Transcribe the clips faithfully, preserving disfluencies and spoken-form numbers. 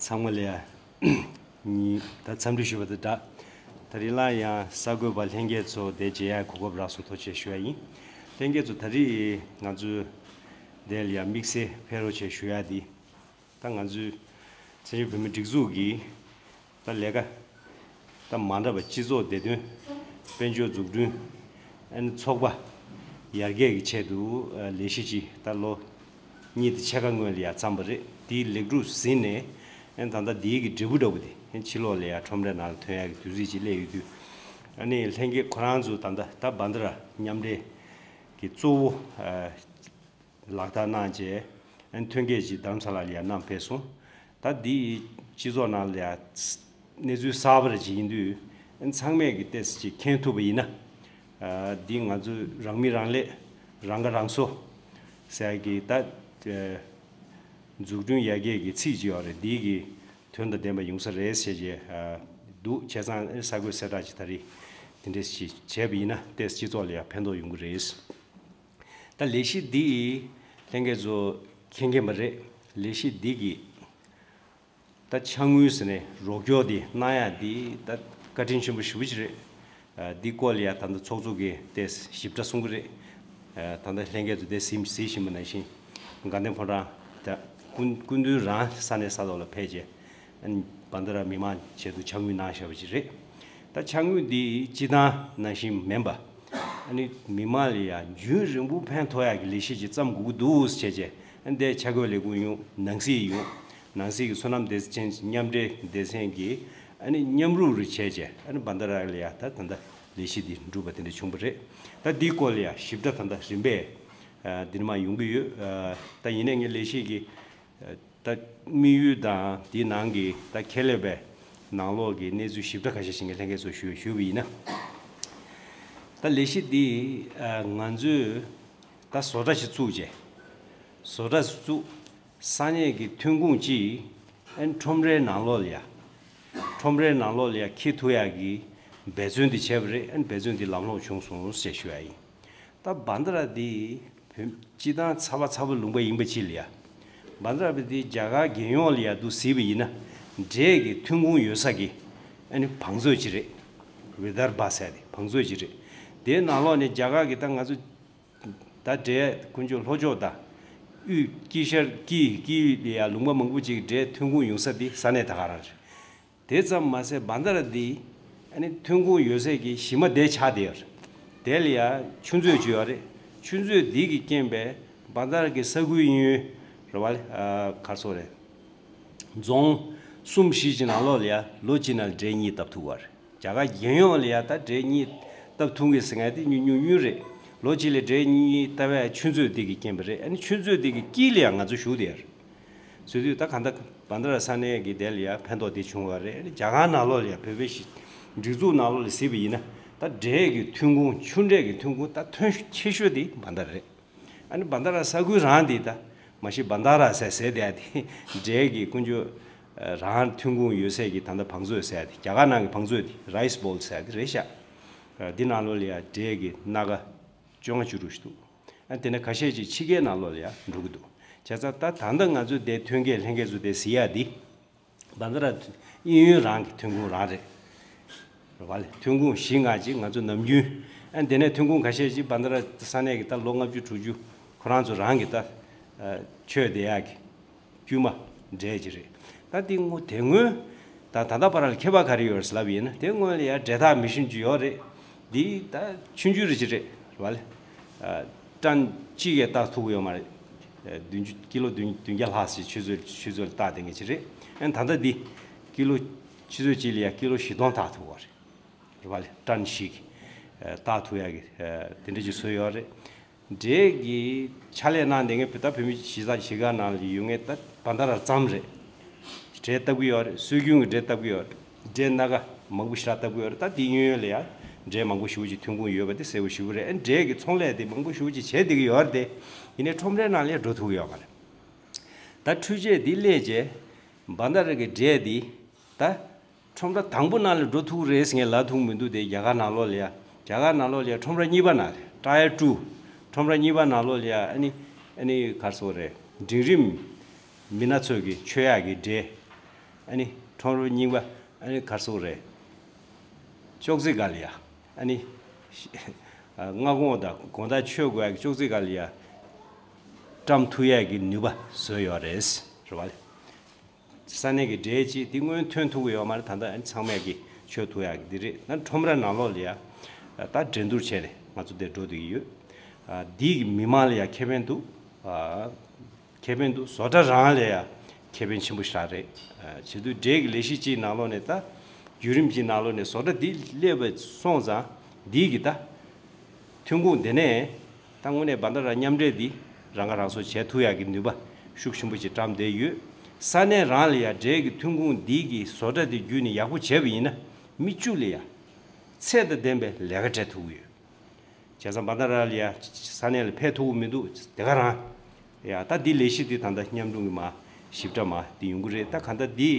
ཚང་མ་ལ་ཡ། ད་འཚམས་འདྲི་ཞུ་བ་དང་སྦྲགས། ད་རིང་ལ་ཡང་གསར་འགོད་པ་ལྷན་རྒྱས་ཚོ་དེ་མཇལ་ཡག་གོ་སྐབས་རག་སོང་། ཐུགས་རྗེ་ཆེ་ཞུ་ཡ་ཡིན། ལྷན་རྒྱས་ཚོ་ད་རིང་ང་ཚོའི་དེ་ལ་ཡ་དམིགས་བསལ་ཕེབས་རོགས་བྱས་ཞུ་ཡ་འདི། ད་ང་ཚོའི་བཙན་བྱོལ་བོད་མིའི་སྒྲིག་འཛུགས་ཀྱི་ད་ལས་ཀ་ད་མ་འདྲ་བ། སྤྱི་ཚོགས་བདེ་དོན། དཔལ་འབྱོར་འཛུགས་སྐྲུན། ཨ་ནི་ཚོགས་པ་ཡར་རྒྱས་ཀྱི་ཆེད་དུ་ཨ་ལས་གཞི་ཅིག་ད་ལོ་གཉིས་དང་ཕྱེད་ཀ་སྔོན་ལ་ཡ་བརྩམས་པ་རེད། དེའི་ལེགས་གྲུབ་ཟིན་ནས་ཨ་ནི་ད་ལྟ་དེའི་གི་འབྲས་བུ་འདྲ་བོ་དེ་ཨ་ནི་ཕྱི་ལོགས་ལ་ཡ་ཁྲོམ་རའི་ནང་ལ་ཐོན་ཡག་གི་དུས་ཚོད་ཅིག་སླེབས་ཡོད་དུས། ཨ་ནི་ལྷན་རྒྱས་ཁོ་རང་ཚོ་ད་ལྟ་ད་བྷན་དྷ་ར་མཉམ་འབྲེལ་གྱི་གཙོ་བོ་ཨ། ལག་བསྟར་གནང་རྗེས་ཨན་ཐོན་སྐྱེད་ཅིག་རྡ་རམ་ས་ལ་ལ་ཡ་གནང་ཕེབས་སོང་། ད་འདི་སྤྱི་ཚོགས་ནང་ལ་ཡ་གནས་ཚུལ་གསར་པ་རེ་ཅིག་ཡིན་དུས་ཨན་ཚང་མས་ཀྱི་ཏོག་ཙམ་ཅིག་མཁྱེན་ཐུབ་པ་ཡིན་ན། ཨ་འདི་ང་ཚོའི་རང་མི་རང་ལས་རང་ཁ་རང་གསོ་ཟེར་གྱི་ད་ཨ་འཛུགས་སྐྲུན་ཡར་རྒྱས་ཀྱི་ཚིག་ཅིག་ཡོད་རེད། འདི་གི་དོན་དང་ལྡན་པ་ཡོང་ས་རེད་ཟེར་བྱས་ཨ་འདུག་བྱས་ཙང་ཨ་གསར་འགོད་གསལ་བསྒྲགས་ཅིག་ད་རེས་དེ་འདྲས་ཅིག་བྱས་པ་ཡིན་ན་ཏོག་ཙམ་སྤྱི་ཚོགས་ལ་ཡ་ཕན་ཐོགས་ཡོང་གི་རེད། ད་ལས་གཞི་འདི་ལྷན་རྒྱས་ཚོ་མཁྱེན་མཁྱེན་པ་རེད། ལས་གཞི་འདི་གི་ད་ཕྱག་དངུལ་ཟེར་ནས་རོགས་སྐྱོར་འདི་གནང་ཡག་འདི་ད་བཀའ་དྲིན་ཆེན་པོ་ཞེ་པོ་ཅིག་རེད། ཨ་འདི་སྐོར་ལ་ཡ་ད་ལྟ་ཚོགས་གཙོ་གིས་ཏོག་ཙམ་ཞིབ་ཕྲ་གསུང་གི་རེད། ཨ་ད་ལྟ་ལྷན་རྒྱས་ཚོ་དེ་གཟིགས་གཟིགས་བཞིན་པ་ནང་བཞིན་དགའ་ལྡན་ཕོ་བྲང་ད་སྐུ་སྐུ་མདུན་རང་ས་གནས་ས་ཐོག་ལ་ཕེབས་རྗེས། ཨ་ནི་བྷན་དྷ་ར་མི་མང་ཆེད་དུ་ཕྱག་དངུལ་གནང་བཞག་པ་ཅིག་རེད། ད་ཕྱག་དངུལ་འདི་སྤྱི་བཏང་ནང་བཞིན་མིན་པ། ཨ་ནི་མི་མང་ལ་ཡང་རྒྱུན་རིང་པོ་ཕན་ཐོགས་ཡག་གི་ལས་གཞི་ཅིག་བརྩམ་དགོས་ཀྱི་འདུག་ཟེར་བྱས་བྱས། ཨ་ནི་དེ་ཆ་བགོས་ལས་ཁུངས་ཡོང་། ནང་སྲིད་ཡོང་། ནང་སྲིད་ཀྱི་སོ་ནམ་སྡེ་ཚན་མཉམ་འབྲེལ་སྡེ་ཚན་གྱིས་ཨ་ནི་མཉམ་རུབ་རེ་བྱས་བྱས། ཨ་ནི་བྷན་དྷ་ར་ལ་ཡང་ད་ད་ལྟ་ལས་གཞི་འདི་འགྲུབ་པ་དེ་འདྲ་བྱུང་བ་རེད། ད་འདིའི་སྐོར་ལ་ཡང་ཞིབ་ཕྲ་ད་ལྟ་རིམ་པས་ཨ་འདིར་མར་ཡོང་གི་ཡོད། ཨ་ད་ཡིན་ནའི་ངས་ལས་གཞི་གི་ད་དམིགས་ཡུལ་དང་དེའི་ནང་གི་ད་ཁྱད་ལས་པའི་ནང་ལོགས་ཀྱི་གནས་ཚུལ་ཞིབ་ཕྲ་ཁ་ཤས་ཤིག་ངས་ལྷན་རྒྱས་ཚོར་ཞུ་ཞུས་པ་ཡིན་ན། ད་ལས་གཞི་འདི་ཨ་ང་ཚོས་ད་བཟོ་གྲྭ་ཞིག་བཙུགས་རྗེས། བཟོ་གྲྭ་ཞིག་བཙུགས། ས་གནས་ཀྱི་ཐོན་ཁུངས་ཀྱིས་ཨན་ཁྲོམ་རའི་ནང་ལོགས་ལ་ཡ། ཁྲོམ་རའི་ནང་ལོགས་ལ་ཡ་འཁྱེར་ཐུབ་ཡག་གི་འབད་བརྩོན་འདི་བྱས་པ་རེད། ཨན་འབད་བརྩོན་འདི་ལམ་ལྷོང་བྱུང་སོང་ཞེས་ཞུ་ཡ་ཡིན། ད་བྷན་དྷ་ར་འདི་བོད་སྤྱི་བཏང་ཚ་བ་ཚ་བ་ལུང་པ་ཡིན་པ་ཅིག་ལ་ཡ། བྷན་དྷ་ར་འདི་རྒྱ་གར་རྒྱལ་ཡོངས་ལ་ཡ་འདུག་ཟེར་བ་ཡིན་ན། འབྲས་ཀྱི་ཐོན་ཁུངས་ཡོད་ས་གི་ཨ་ནི་བང་མཛོད་ཅིག་རེད། བི་དར་བྷ་ཟེར་ཏེ་བང་མཛོད་ཅིག་རེད། དེའི་ནང་ལོགས་ནས་རྒྱ་གར་གྱི་ད་ང་ཚོ་ད་འབྲས་དཀོན་མཆོག་ལྷོ་ཕྱོགས་དང་དབུས་དཀྱིལ་ཤར་དཀྱིལ་དཀྱིལ་ལ་ཡ་ལུང་པ་མང་པོ་ཅིག་འབྲས་ཐོན་ཁུངས་ཡོང་ས་འདི་ས་གནས་ད་ག་རང་རེད། དེ་ཙམ་མ་ཟད་བྷན་དྷ་ར་འདི་ཨ་ནི་ཐོན་ཁུངས་ཡོད་སའི་གི་གཞི་མ་དེ་ཆགས་བསྡད་ཡོད་རེད། དེ་ལ་ཡ་ཆུ་མཛོད་ཅིག་ཡོད་རེད། ཆུ་མཛོད་འདི་གི་རྐྱེན་པས་བྷན་དྷ་ར་གི་ས་ཁུལ་གཡས་གཡོན་རེད་བ་ལེ། ཨ་ག་རེ་ཟེར་དགོས་རེད། རྫོང་གསུམ་བཞི་ཅིག་ནང་ལོགས་ལ་ཡ་ལོ་གཅིག་ནང་ལ་འབྲས་གཉིས་བཏབ་ཐུབ་པ་རེད། རྒྱ་གར་རྒྱལ་ཡོངས་ལ་ཡ་ད་འབྲས་གཉིས་བཏབ་ཐུབ་མཁན་ཟེར་མཁན་དེ་ཉུང་ཉུང་ཉུང་རེད། ལོ་གཅིག་ལ་འབྲས་གཉིས་བཏབ་པའི་ཆུ་མཛོད་འདི་གི་རྐྱེན་པ་རེད། ཨ་ནི་ཆུ་མཛོད་འདི་གི་དཀྱིལ་ལ་ཡ་ང་ཚོ་བཞུགས་བསྡད་ཡོད་རེད། ཟེར་དུས་ད་གང་ལྟར་བྷན་དྷ་ར་ས་གནས་ཀྱི་དེ་ལ་ཡ་ཕན་ཐོགས་དེ་བྱུང་བ་རེད། ཨ་ནི་རྒྱ་གར་ནང་ལོགས་ལ་ཡ་བོད་པའི་གཞི་སྒྲིག་འཛུགས་ནང་ལོགས་ལ་གཟིགས་པ་ཡིན་ན་ད་འབྲས་ཀྱི་ཐོན་ཁུངས་ཆུ་འབྲས་ཀྱི་ཐོན་ཁུངས་ད་ཐོན་ཤུགས་ཆེ་ཤོས་དེ་བྷན་དྷ་ར་རེད། ཨ་ནི་བྷན་དྷ་ར་ས་ཁུལ་རང་འདི་ད་མ་གཞི་བྷན་དྷ་ར་ཟེར་ཟེར་བསྡད་དེ་འབྲས་ཀྱི་དཀོན་མཆོག་རང་ཐོན་ཁུངས་ཡོད་སའི་གི་ད་ལྟ་བང་མཛོད་ཟེར་དེ་རྒྱ་གར་ནང་གི་བང་མཛོད་དེ་རའིས་བོལ་ཟེར་དེ་རེད་ཤག་འདི་ནང་ལོགས་ལ་ཡ་འབྲས་ཀྱི་སྣ་ཁ་བཅོ་ལྔ་བཅུ་དྲུག་ཞིག་འདུག་ཨ་དེ་ནས་ཁ་ཤས་ཅིག་ཕྱི་རྒྱལ་ནང་ལོགས་ལ་ཡ་འགྲོ་གི་འདུག་བྱས་ཙང་ད་ད་ལྟ་ང་ཚོའི་དེ་ཐོན་སྐྱེད་ལྷན་རྒྱས་ཚོ་དེ་གཟིགས་ཡ་འདི། བྷན་དྷ་ར་གཡས་གཡོན་རང་གི་ཐོན་ཁུངས་རང་རེད། རེད་བ་ལེ། ཐོན་ཁུངས་གཞི་ལྔ་ཅིག་ང་ཚོ་ནམ་རྒྱུན། ཨ་དེ་ནས་ཐོན་ཁུངས་ཁ་ཤས་ཅིག་བྷན་དྷ་ར་ས་གནས་ཀྱི་ད་ལོ་ལྔ་བཅུ་དྲུག་ཅུ་ཁོ་རང་ཚོ་རང་གི་ད་ཨ་མཆོད་བསྡད་ཡག་གི་དཀྱུས་མ་འབྲས་ཅིག་རེད། ད་དེ་སྔོན་ད་ད་ལྟ་བར་ལ་ཁྱད་པར་ག་རེ་ཡོད་རེད་ལབ་ཡིན་ན། དེ་སྔོན་ལ་ཡ་འབྲས་ཐག་མི་ཤིན་ཅིག་ཡོད་རེད། འདི་ད་ཆུང་ཆུང་རེ་ཅིག་རེད། རེད་བ་ལེ། ཨ་ཊན་གཅིག་གིས་བཏགས་ཐུབ་ཀྱི་ཡོད་མ་རེད། ཨ་བདུན་ཅུ་ཀི་ལོ་བདུན་བདུན་བརྒྱ་ལྷག་ཞིག་ཆུ་མཛོད་ཆུ་མཛོད་ལ་བཏགས་བསྡད་མཁན་ཅིག་རེད། ཨ་ད་ལྟ་འདི་ཀི་ལོ་ཆུ་མཛོད་གཅིག་ལ་ཡ་ཀི་ལོ་བཞི་སྟོང་བཏགས་ཐུབ་ཀྱི་ཡོད་རེད། རེད་བ་ལེ། ཊན་བཞི་གིས་ཨ་བཏགས་ཐུབ་ཡག་གི་ཨ་དེ་འདྲ་ཅིག་བཟོས་ཡོད་རེད། འབྲས་ཀྱི་ཕྱག་ལས་གནང་བསྡད་མཁན་བོད་ད་བོད་མི་གཞིས་ཆགས་གཞིས་ཀ་ནང་ལ་ཡོད་མཁན་ད་བྷན་དྷ་ར་ཙམ་རེད། འབྲས་བཏབ་ཀྱི་ཡོད་རེད། སྲོལ་རྒྱུན་གྱི་འབྲས་བཏབ་ཀྱི་ཡོད་རེད། འབྲས་སྣ་ཁ་མང་པོ་ཞེ་དྲག་བཏབ་ཀྱི་ཡོད་རེད། ད་དེ་གཡས་གཡོན་ལ་ཡ་འབྲས་མང་པོ་ཞེ་པོ་ཅིག་ཐོན་ཁུངས་ཡོད་པ་དེ་གསལ་པོ་ཞེ་པོ་རེད། ཨ་འབྲས་ཀྱི་ཚོང་ལས་དེ་མང་པོ་ཞེ་པོ་ཅིག་བྱས་བསྡད་ཀྱི་ཡོད་རེད་དེ། ཡིན་ནའི་ཁྲོམ་རའི་ནང་ལ་འགྲོ་ཐུབ་ཀྱི་ཡོད་མ་རེད། ད་འཕྲུལ་ཆས་འདི་སླེབས་རྗེས་བྷན་དྷ་ར་གི་འབྲས་འདི་ད་ཁྲོམ་ར་དང་པོ་ནང་ལ་འགྲོ་ཐུབ་རེད་ཟེར་མཁན་ལབ་ཐུབ་མི་འདུག་དེ་རྒྱ་གར་ནང་ལོགས་ལ་ཡ། རྒྱ་གར་ནང་ལོགས་ལ་ཡ་ཁྲོམ་ར་གཉིས་པ་ནང་རེད། ཊ་ཡར་ཊུ། ཁྲོམ་ར་གཉིས་པ་ནང་ལོགས་ལ་ཡ་ཨ་ནི་ཨ་ནི་ག་རེ་ཟེར་དགོས་རེད། འབྲིང་རིམ་མི་སྣ་ཚོས་ཀྱི་མཆོད་ཡག་གི་འབྲས། ཨ་ནི་ཁྲོམ་ར་རྙིང་པ་ཨ་ནི་ག་རེ་ཟེར་དགོས་རེད། ཅོག་ཙེ་སྒང་ལ་ཡ་ཨ་ནི་སྔ་དགོང་དང་དགོང་དག་མཆོད་དགོས་ཡ་གི་ཅོག་ཙེ་སྒང་ལ་ཡ་བཀྲམ་ཐུབ་ཡ་གི་ནུས་པ་བཟོས་ཡོད་རེད། རེད་བ་ལེ། ས་གནས་ཀྱི་འབྲས་ཅིག་འདི་སྔོན་ཐོན་ཐུབ་ཀྱི་ཡོད་མ་རེད། ད་ལྟ་ཚང་མས་ཀྱི་མཆོད་ཐུབ་ཡག་གི་འདི་རེད། ན་ཁྲོམ་ར་ནང་ལོགས་ལ་ཡ་ད་འགྲན་བསྡུར་བྱས་ནས་ང་ཚོ་འདིར་འགྲོ་བསྡད་ཀྱི་ཡོད། ཨ་འདི་གི་མི་མང་ལ་ཡ་ཁེ་ཕན་འདུག་ཨ་ཁེ་ཕན་འདུག་བཟོ་གྲྭ་རང་ལ་ཡ་ཁེ་ཕན་ཆེན་པོ་ཞིག་རེད། ཨ་བྱེད་དུས་འབྲས་ཀྱི་ལས་གཞི་གཅིག་ནང་ལོགས་ནས་ད་བརྒྱུད་རིམ་གཅིག་ནང་ལོགས་ནས་བཟོ་གྲྭ་འདི་སླེབས་པ་སོང་ཙང་འདི་གི་ད་ཐོན་ཁུངས་དེ་ནས་ད་དངོས་གནས་བན་ད་ར་མཉམ་འབྲེལ་འདི་རང་ཁ་རང་གསོ་བྱེད་ཐུབ་ཡག་གི་ནུས་པ་ཤུགས་ཆེན་པོ་ཅིག་བཀྲམ་བསྡད་ཡོད། ས་གནས་རང་ལ་ཡ་འབྲས་ཀྱི་ཐོན་ཁུངས་འདི་གི་བཟོ་གྲྭ་འདི་བརྒྱུད་ནས་ཡག་པོ་བྱས་པ་ཡིན་ན་མི་བཅུ་ལ་ཡ་ཚད་དང་ལྡན་པའི་ལས་ཀ་སྤྲད་ཐུབ་ཀྱི་ཡོད། བྱས་ཙང་བན་ད་ར་ལ་ཡ་ས་གནས་ལ་ཕེབས་ཐུབ་ཀྱི་མི་འདུག་དེ་ག་རང་ཡ་ད་འདི་ལས་གཞི་འདི་ད་ལྟ་མཉམ་དྲུང་གི་མ་ཞིབ་ཕྲ་མ་འདི་ཡོང་གི་རེད། ད་ག་ད་འདི་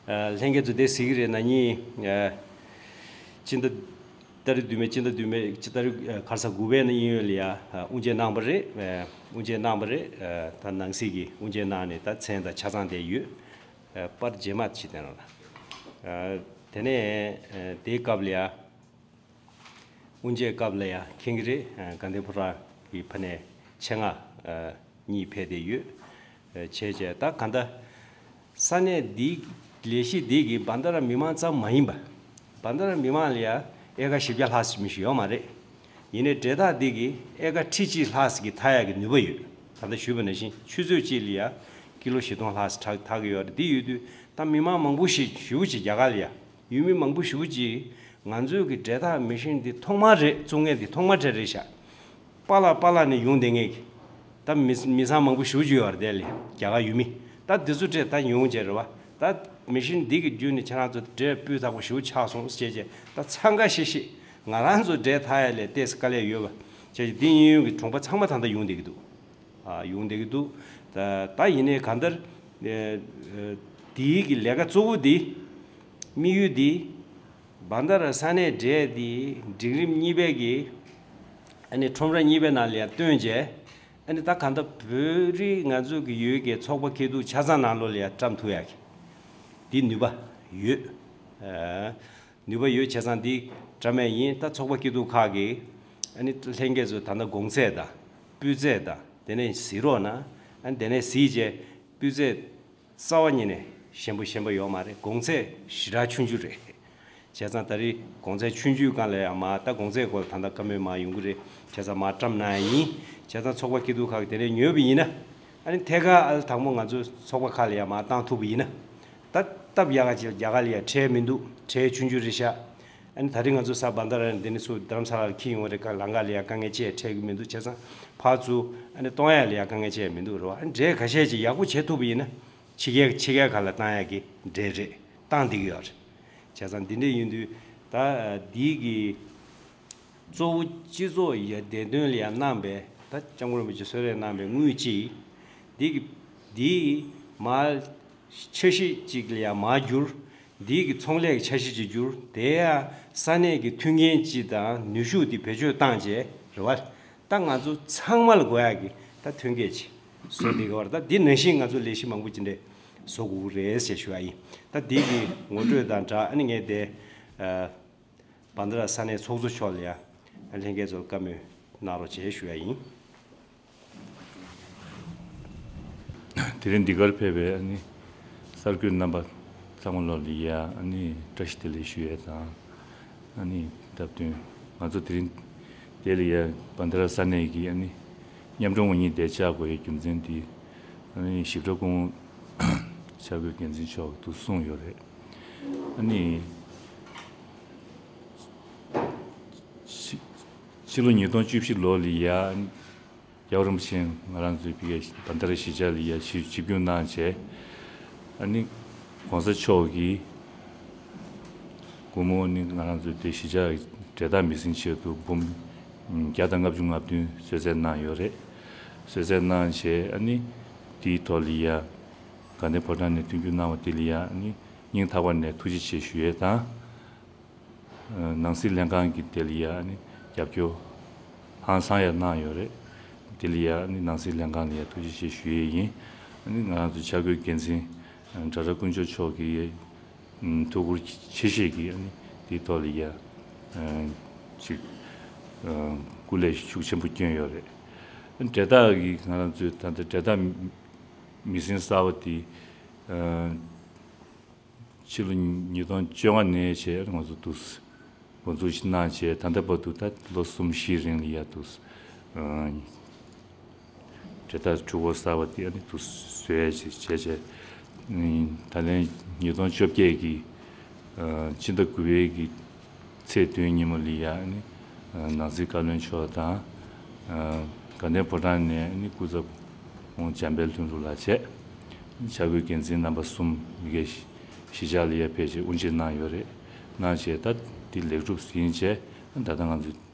ལྷན་རྒྱས་ཚོ་དེ་གཟིགས་ཀྱི་རེད་ན་ནི། སྤྱི་ཟླ་ཏ་རིག་བདུན་མའི་སྤྱི་ཟླ་བདུན་མའི་ཏ་རིག་ག་རེ་ཟེར་དགུ་པའི་ནང་དབྱིན་ཡུལ་ལ་ཡ་དབུ་འབྱེད་གནང་བ་རེད། དབུ་འབྱེད་གནང་བ་རེད། ད་ནང་སྲིད་ཀྱི་དབུ་འབྱེད་གནང་ནས་ད་མཚན་དང་ཆ་ཚང་དེ་ཡོད། པར་རྗེས་མ་ཅིག་བསྟན་རོགས་གནང་། དེ་ནས་དེའི་སྐབས་ལ་ཡ་དབུ་འབྱེད་སྐབས་ལ་ཡ་མཁྱེན་གྱི་རེད། དགའ་ལྡན་ཕོ་བྲང་གི་ཕ་ནས་ཆེད་མངགས་གཉིས་ཕེབས་བསྡད་ཡོད། བྱས་བྱས་ད་ག་འདྲ་ས་གནས་འདི་ལས་གཞི་འདི་གི་བན་ད་ར་མི་མང་ཙམ་མ་ཡིན་པ། བན་ད་ར་མི་མང་ལ་ཡ་ཨེ་ཀ་བཞི་བརྒྱ་ལྷག་ཙམ་མི་ཞིག་ཡོད་མ་རེད། ཡིན་ནའི་འབྲས་རྟགས་འདི་གི་ཨེ་ཀ་ཁྲི་གཅིག་ལྷག་ཙམ་གྱི་འཐག་ཡག་གི་ནུས་པ་ཡོད། ད་ལྟ་ཞུས་པ་ནང་བཞིན་ཆུ་ཚོད་གཅིག་ལ་ཡ་ཀི་ལོ་བཞི་སྟོང་ལྷག་ཙམ་འཐག་འཐག་གི་ཡོད་རེད། འདི་ཡོད་དུས་ད་མི་མང་མང་པོ་ཞིག་ཞེ་པོ་ཅིག་རྒྱ་གར་ལ་ཡ་ཡུལ་མི་མང་པོ་ཞེ་པོ་ཅིག་ང་ཚོའི་གི་འབྲས་རྟགས་མེ་ཤིན་འདི་ཐོག་མ་རེད། བཙུགས་མཁན་འདི་ཐོག་མ་འདྲ་རེད་ཤག་པཱ་ལགས་པཱ་ལགས་ནས་ཡོང་བསྡད་མཁན་གྱི་ད་མི་མི་ཚང་མང་པོ་ཞེ་པོ་ཅིག་ཡོད་རེད། དེ་ལས་རྒྱ་གར་ཡུལ་མི་ད་འདི་ཚོ་འདྲས་ད་ཡོང་བྱས་རེད་བ། ད་མེ་ཤིན་འདི་གི་བརྒྱུད་ནས་ཁྱེད་རང་ཚོ་འབྲས་སྤུས་དག་པོ་ཞེ་པོ་ཆགས་སོང་ཟེར་བྱས་ད་འཚང་ཁ་ཤིག་ཤིག་ང་རང་ཚོ་འབྲས་འཐག་ཡ་ལས་ཏོག་ཙམ་དཀའ་ལས་ཡོད་པ་བྱས་ཀྱི་འདི་དབྱིན་ཡུལ་གྱི་གྲོང་པ་ཚང་མ་ད་ལྟ་ཡོང་བསྡད་ཀྱི་འདུག་ཨ་ཡོང་བསྡད་ཀྱི་འདུག་ད་ད་ཡིན་ནའི་གང་ལྟར་ཨ་ཨ་འདིའི་གི་ལས་ཀ་གཙོ་བོ་འདི་དམིགས་ཡུལ་འདི་བན་ད་ར་ས་གནས་འབྲས་འདི་འབྲིང་རིམ་གཉིས་པའི་གི་ཨ་ནི་ཁྲོམ་ར་གཉིས་པའི་ནང་ལ་ཡ་བཏོན་བྱས་ཨ་ནི་ད་གང་ལྟར་བོད་རིགས་ང་ཚོ་གི་ཡུལ་གྱི་ཚོགས་པ་སྐྱིད་སྡུག་ཆ་ཚང་ནང་ལོགས་ལ་ཡ་བཀྲམ་ཐུབ་ཡ་གི་འདི་ནུས་པ་ཡོད། ཨ་ནུས་པ་ཡོད་བྱས་ཙང་འདི་འདྲ་མེད་ཡིན། ད་ཚོགས་པ་སྐྱིད་སྡུག་ཁག་གིས་ཨ་ནི་ལྷན་རྒྱས་ཚོ་ད་ལྟ་གོང་ཚད་དང་སྤུས་ཚད་དང་དེ་ནས་གཟིགས་རོགས་གནང་། ཨ་ནི་དེ་ནས་གཟིགས་བྱས་སྤུས་ཚད་རྩ་བ་ཉིད་ནས་ཞན་པོ་ཞན་པོ་ཡོད་མ་རེད། གོང་ཚད་ཞེ་དྲག་ཆུང་ཆུང་རེད། བྱས་ཙང་ད་རེས་གོང་ཚད་ཆུང་ཆུང་སྒང་ལ་ཡང་མ་ད་གོང་ཚད་སྐོར་ད་ལྟ་བཀའ་མོལ་མ་ཡོང་གི་རེད། བྱས་ཙང་མ་བཀྲམ་གནང་ཡ་ཡིན། བྱས་ཙང་ཚོགས་པ་སྐྱིད་སྡུག་ཁག་གིས་དེ་ནས་ཉོས་པ་ཡིན་ན་ཨ་ནི་ཐད་ཀར་ཨ་ལ་དང་པོ་ང་ཚོའི་ཚོགས་པ་ཁག་ལ་ཡང་མ་བཏང་ཐུབ་པ་ཡིན་ན། ད་སྟབས་ཡག་ག་ཅིག་རྒྱ་གར་ལ་ཡ་ཁྲལ་མི་འདུག་ཁྲལ་ཆུང་ཆུང་རེད་ཤག་ཨ་ནི་ད་རེས་ང་ཚོ་ས་བན་ད་ར་འདི་ནས་ཚུར་རྡ་རམ་ས་ལ་ལ་འཁྱེར་ཡོང་བ་རེད། ཀ་ལམ་ཁ་ལ་ཡ་དཀའ་ངལ་ཅི་ཡང་འཕྲད་ཀྱི་མི་འདུག་བྱས་ཙང་ཕར་ཚུར་ཨ་ནི་གཏོང་ཡ་ལ་ཡ་དཀའ་ངལ་ཅི་ཡང་མི་འདུག་རེད་བ། ཨ་ནི་འབྲས་ཁ་ཤས་ཅིག་ཡག་པོ་བྱེད་ཐུབ་པ་ཡིན་ན་ཕྱི་རྒྱལ་ཕྱི་རྒྱལ་ཁག་ལ་བཏང་ཡ་གི་འབྲས་རེད། བཏང་བསྡད་ཀྱི་ཡོད་རེད། བྱས་ཙང་འདི་འདྲས་ཡིན་དུས་ད་འདི་གི་གཙོ་བོ་སྤྱི་ཚོགས་ཡ་བདེ་དོན་ལ་ཡ་གནང་བའི་ད་སྐྱབས་མགོན་རིན་པོ་ཆེ་གསོལ་རས་གནང་བའི་དངུལ་ཅིག་འདི་གི་འདི་མར་འཆར་གཞི་གཅིག་ལ་ཡ་མར་བསྒྱུར། འདི་གི་ཚོང་ལས་ཀྱི་འཆར་གཞི་གཅིག་བསྒྱུར། དེ་ཡང་ས་གནས་ཀྱི་མཐུན་རྐྱེན་སྤྱི་དང་ནུས་ཤུགས་འདི་བེད་སྤྱོད་བཏང་བྱས་རེད་བ། ད་ང་ཚོ་ཚང་མ་ལ་དགོས་ཡག་གི་ད་ཐོན་སྐྱེད་ཅིག་བཟོ་འདི་ག་བར་ད་འདི་ནང་བཞིན་ང་ཚོ་ལས་གཞི་མང་པོ་ཅིག་འདྲ་བཟོ་དགོས་ཀྱི་རེད་ཞེས་ཞུ་བ་ཡིན། ད་འདི་གི་ངོ་སྤྲོད་དང་སྦྲགས་ཨ་ནི་ངས་དེ་ཨ་བན་ད་ར་ས་གནས་ཚོགས་གཙོ་མཆོག་ལ་ཡང་ལྷན་རྒྱས་ཚོར་བཀའ་མོལ་གནང་རོགས་བྱེད་ཞུ་ཡ་ཡིན། དེ་རིང་འདི་གར་ཕེབས་པའི་ཨ་ནི་གསར་འགོད་རྣམ་པ་ཚང་མ་ལོ་ལ་ཡ་ཨ་ནི་བཀྲ་ཤིས་བདེ་ལེགས་ཞུ་ཡས་དང་། ཨ་ནི་སྟབས་བསྟུན་ང་ཚོ་དེ་རིང་དེ་ལ་ཡ་བན་ད་ར་ས་གནས་ཀྱི་ཨ་ནི་མཉམ་དྲུང་འོས་མི་བསྐོ་བཞག་དགོས་ཡའི་རྒྱུ་མཚན་དེ་ཨ་ནི་ཞིབ་ཕྲ་སྐུ་ངོ་འཆར་འགོད་འགན་འཛིན་མཆོག་ཏུ་གསུངས་ཡོད་རེད། ཨ་ནི་ཕྱི་ཕྱི་ལོ་ཉིས་སྟོང་བཅུ་བཞི་ལོ་ལ་ཡ་རྒྱལ་བ་རིན་པོ་ཆེ་ང་རང་ཚོའི་ཕ་གིའི་བན་ད་ར་གཞིས་ཆགས་ལ་ཡ་ཞིབ་ཞིབ་བསྒྱུར་གནང་བྱས། ཨ་ནི་༸གོང་ས་མཆོག་གིས་སྒོར་མོ་ནི་ང་རང་ཚོའི་དེ་གཞིས་ཆགས་འབྲས་རྟགས་མི་ཟིན་ཆེད་དུ་འབུམ་བརྒྱ་དང་ལྔ་བཅུ་ང་བདུན་གསོལ་སྩལ་གནང་ཡོད་རེད། གསོལ་སྩལ་གནང་བྱས་ཨ་ནི་དེའི་ཐོག་ལ་ཡ་དགའ་ལྡན་ཕོ་བྲང་ནས་མཐུན་འགྱུར་གནང་བ་དེ་ལ་ཡ་ཨ་ནི་སྙིང་ཐག་པ་ནས་ཐུགས་རྗེ་ཆེ་ཞུ་ཡས་དང་། ནང་སྲིད་ལྷན་ཁང་གི་དེ་ལ་ཡ་ནི་རྒྱབ་སྐྱོར་ཧང་སང་ཡ་གནང་ཡོད་རེད། དེ་ལ་ཡ་ནི་ནང་སྲིད་ལྷན་ཁང་ལ་ཡ་ཐུགས་རྗེ་ཆེ་ཞུ་ཡས་ཡིན། ནི་ང་རང་ཚོ་འཆར་འགོད་འགན་འཛིན་ གྲྭ་ར་དཀོན་མཆོག་མཆོག་གིས་ཐུགས་ཁུར་ཆེ་བཞེས་ཀྱིས་ཨ་ནི་དེའི་ཐོག་ལ་ཡ་ཅིག་སྐུ་ལས་ཤུགས་ཆེན་པོ་བསྐྱོན་ཡོད་རེད། འབྲེལ་ཐག་གི་ང་རང་ཚོའི་ད་ལྟ་འབྲེལ་ཐག་མི་ཟིན་གསར་པ་དེ། ཕྱི་ལོ་ཉིས་སྟོང་བཅོ་ལྔ་ནས་བྱས་ང་ཚོ་འདུག་འགོ་འཛུགས་ཤིག་གནང་བྱས། ད་ལྟ་བར་དུ་ད་ལོ་གསུམ་བཞིའི་རིང་ལ་ཡ་འདུག་འབྲེལ་ཐག་གྲོས་འགོ་གསར་པ་དེ་ཨ་ནི་འདུག་བཟོ་ཡ་ཞིག་བྱས་བྱས། ད་ལན་ཉིས་སྟོང་བཅོ་བརྒྱད་ཀྱི་ཕྱི་ཟླ་དགུ་པའི་གི་ཚེས་བདུན་ཉིན་མོ་ལ་ཡ་ནི་ནང་སྲིད་བཀའ་བློན་མཆོག་དང་། དགའ་ལྡན་ཕོ་བྲང་ནས་ནི་སྐུ་ཚབ་འོང་འཇམ་དཔལ་ལྷུན་གྲུབ་ལགས་བྱས། འཆར་འགོད་འགན་འཛིན་རྣམ་པ་གསུམ་མི་སྒེར་གཞིས་ཆགས་ལ་ཡ་ཕེབས་བྱས་དབུ་འབྱེད་གནང་ཡོད་རེད། གནང་བྱས་ད་འདི་ལེགས་གྲུབ་ཟིན་བྱས། ད་ལྟ་ང་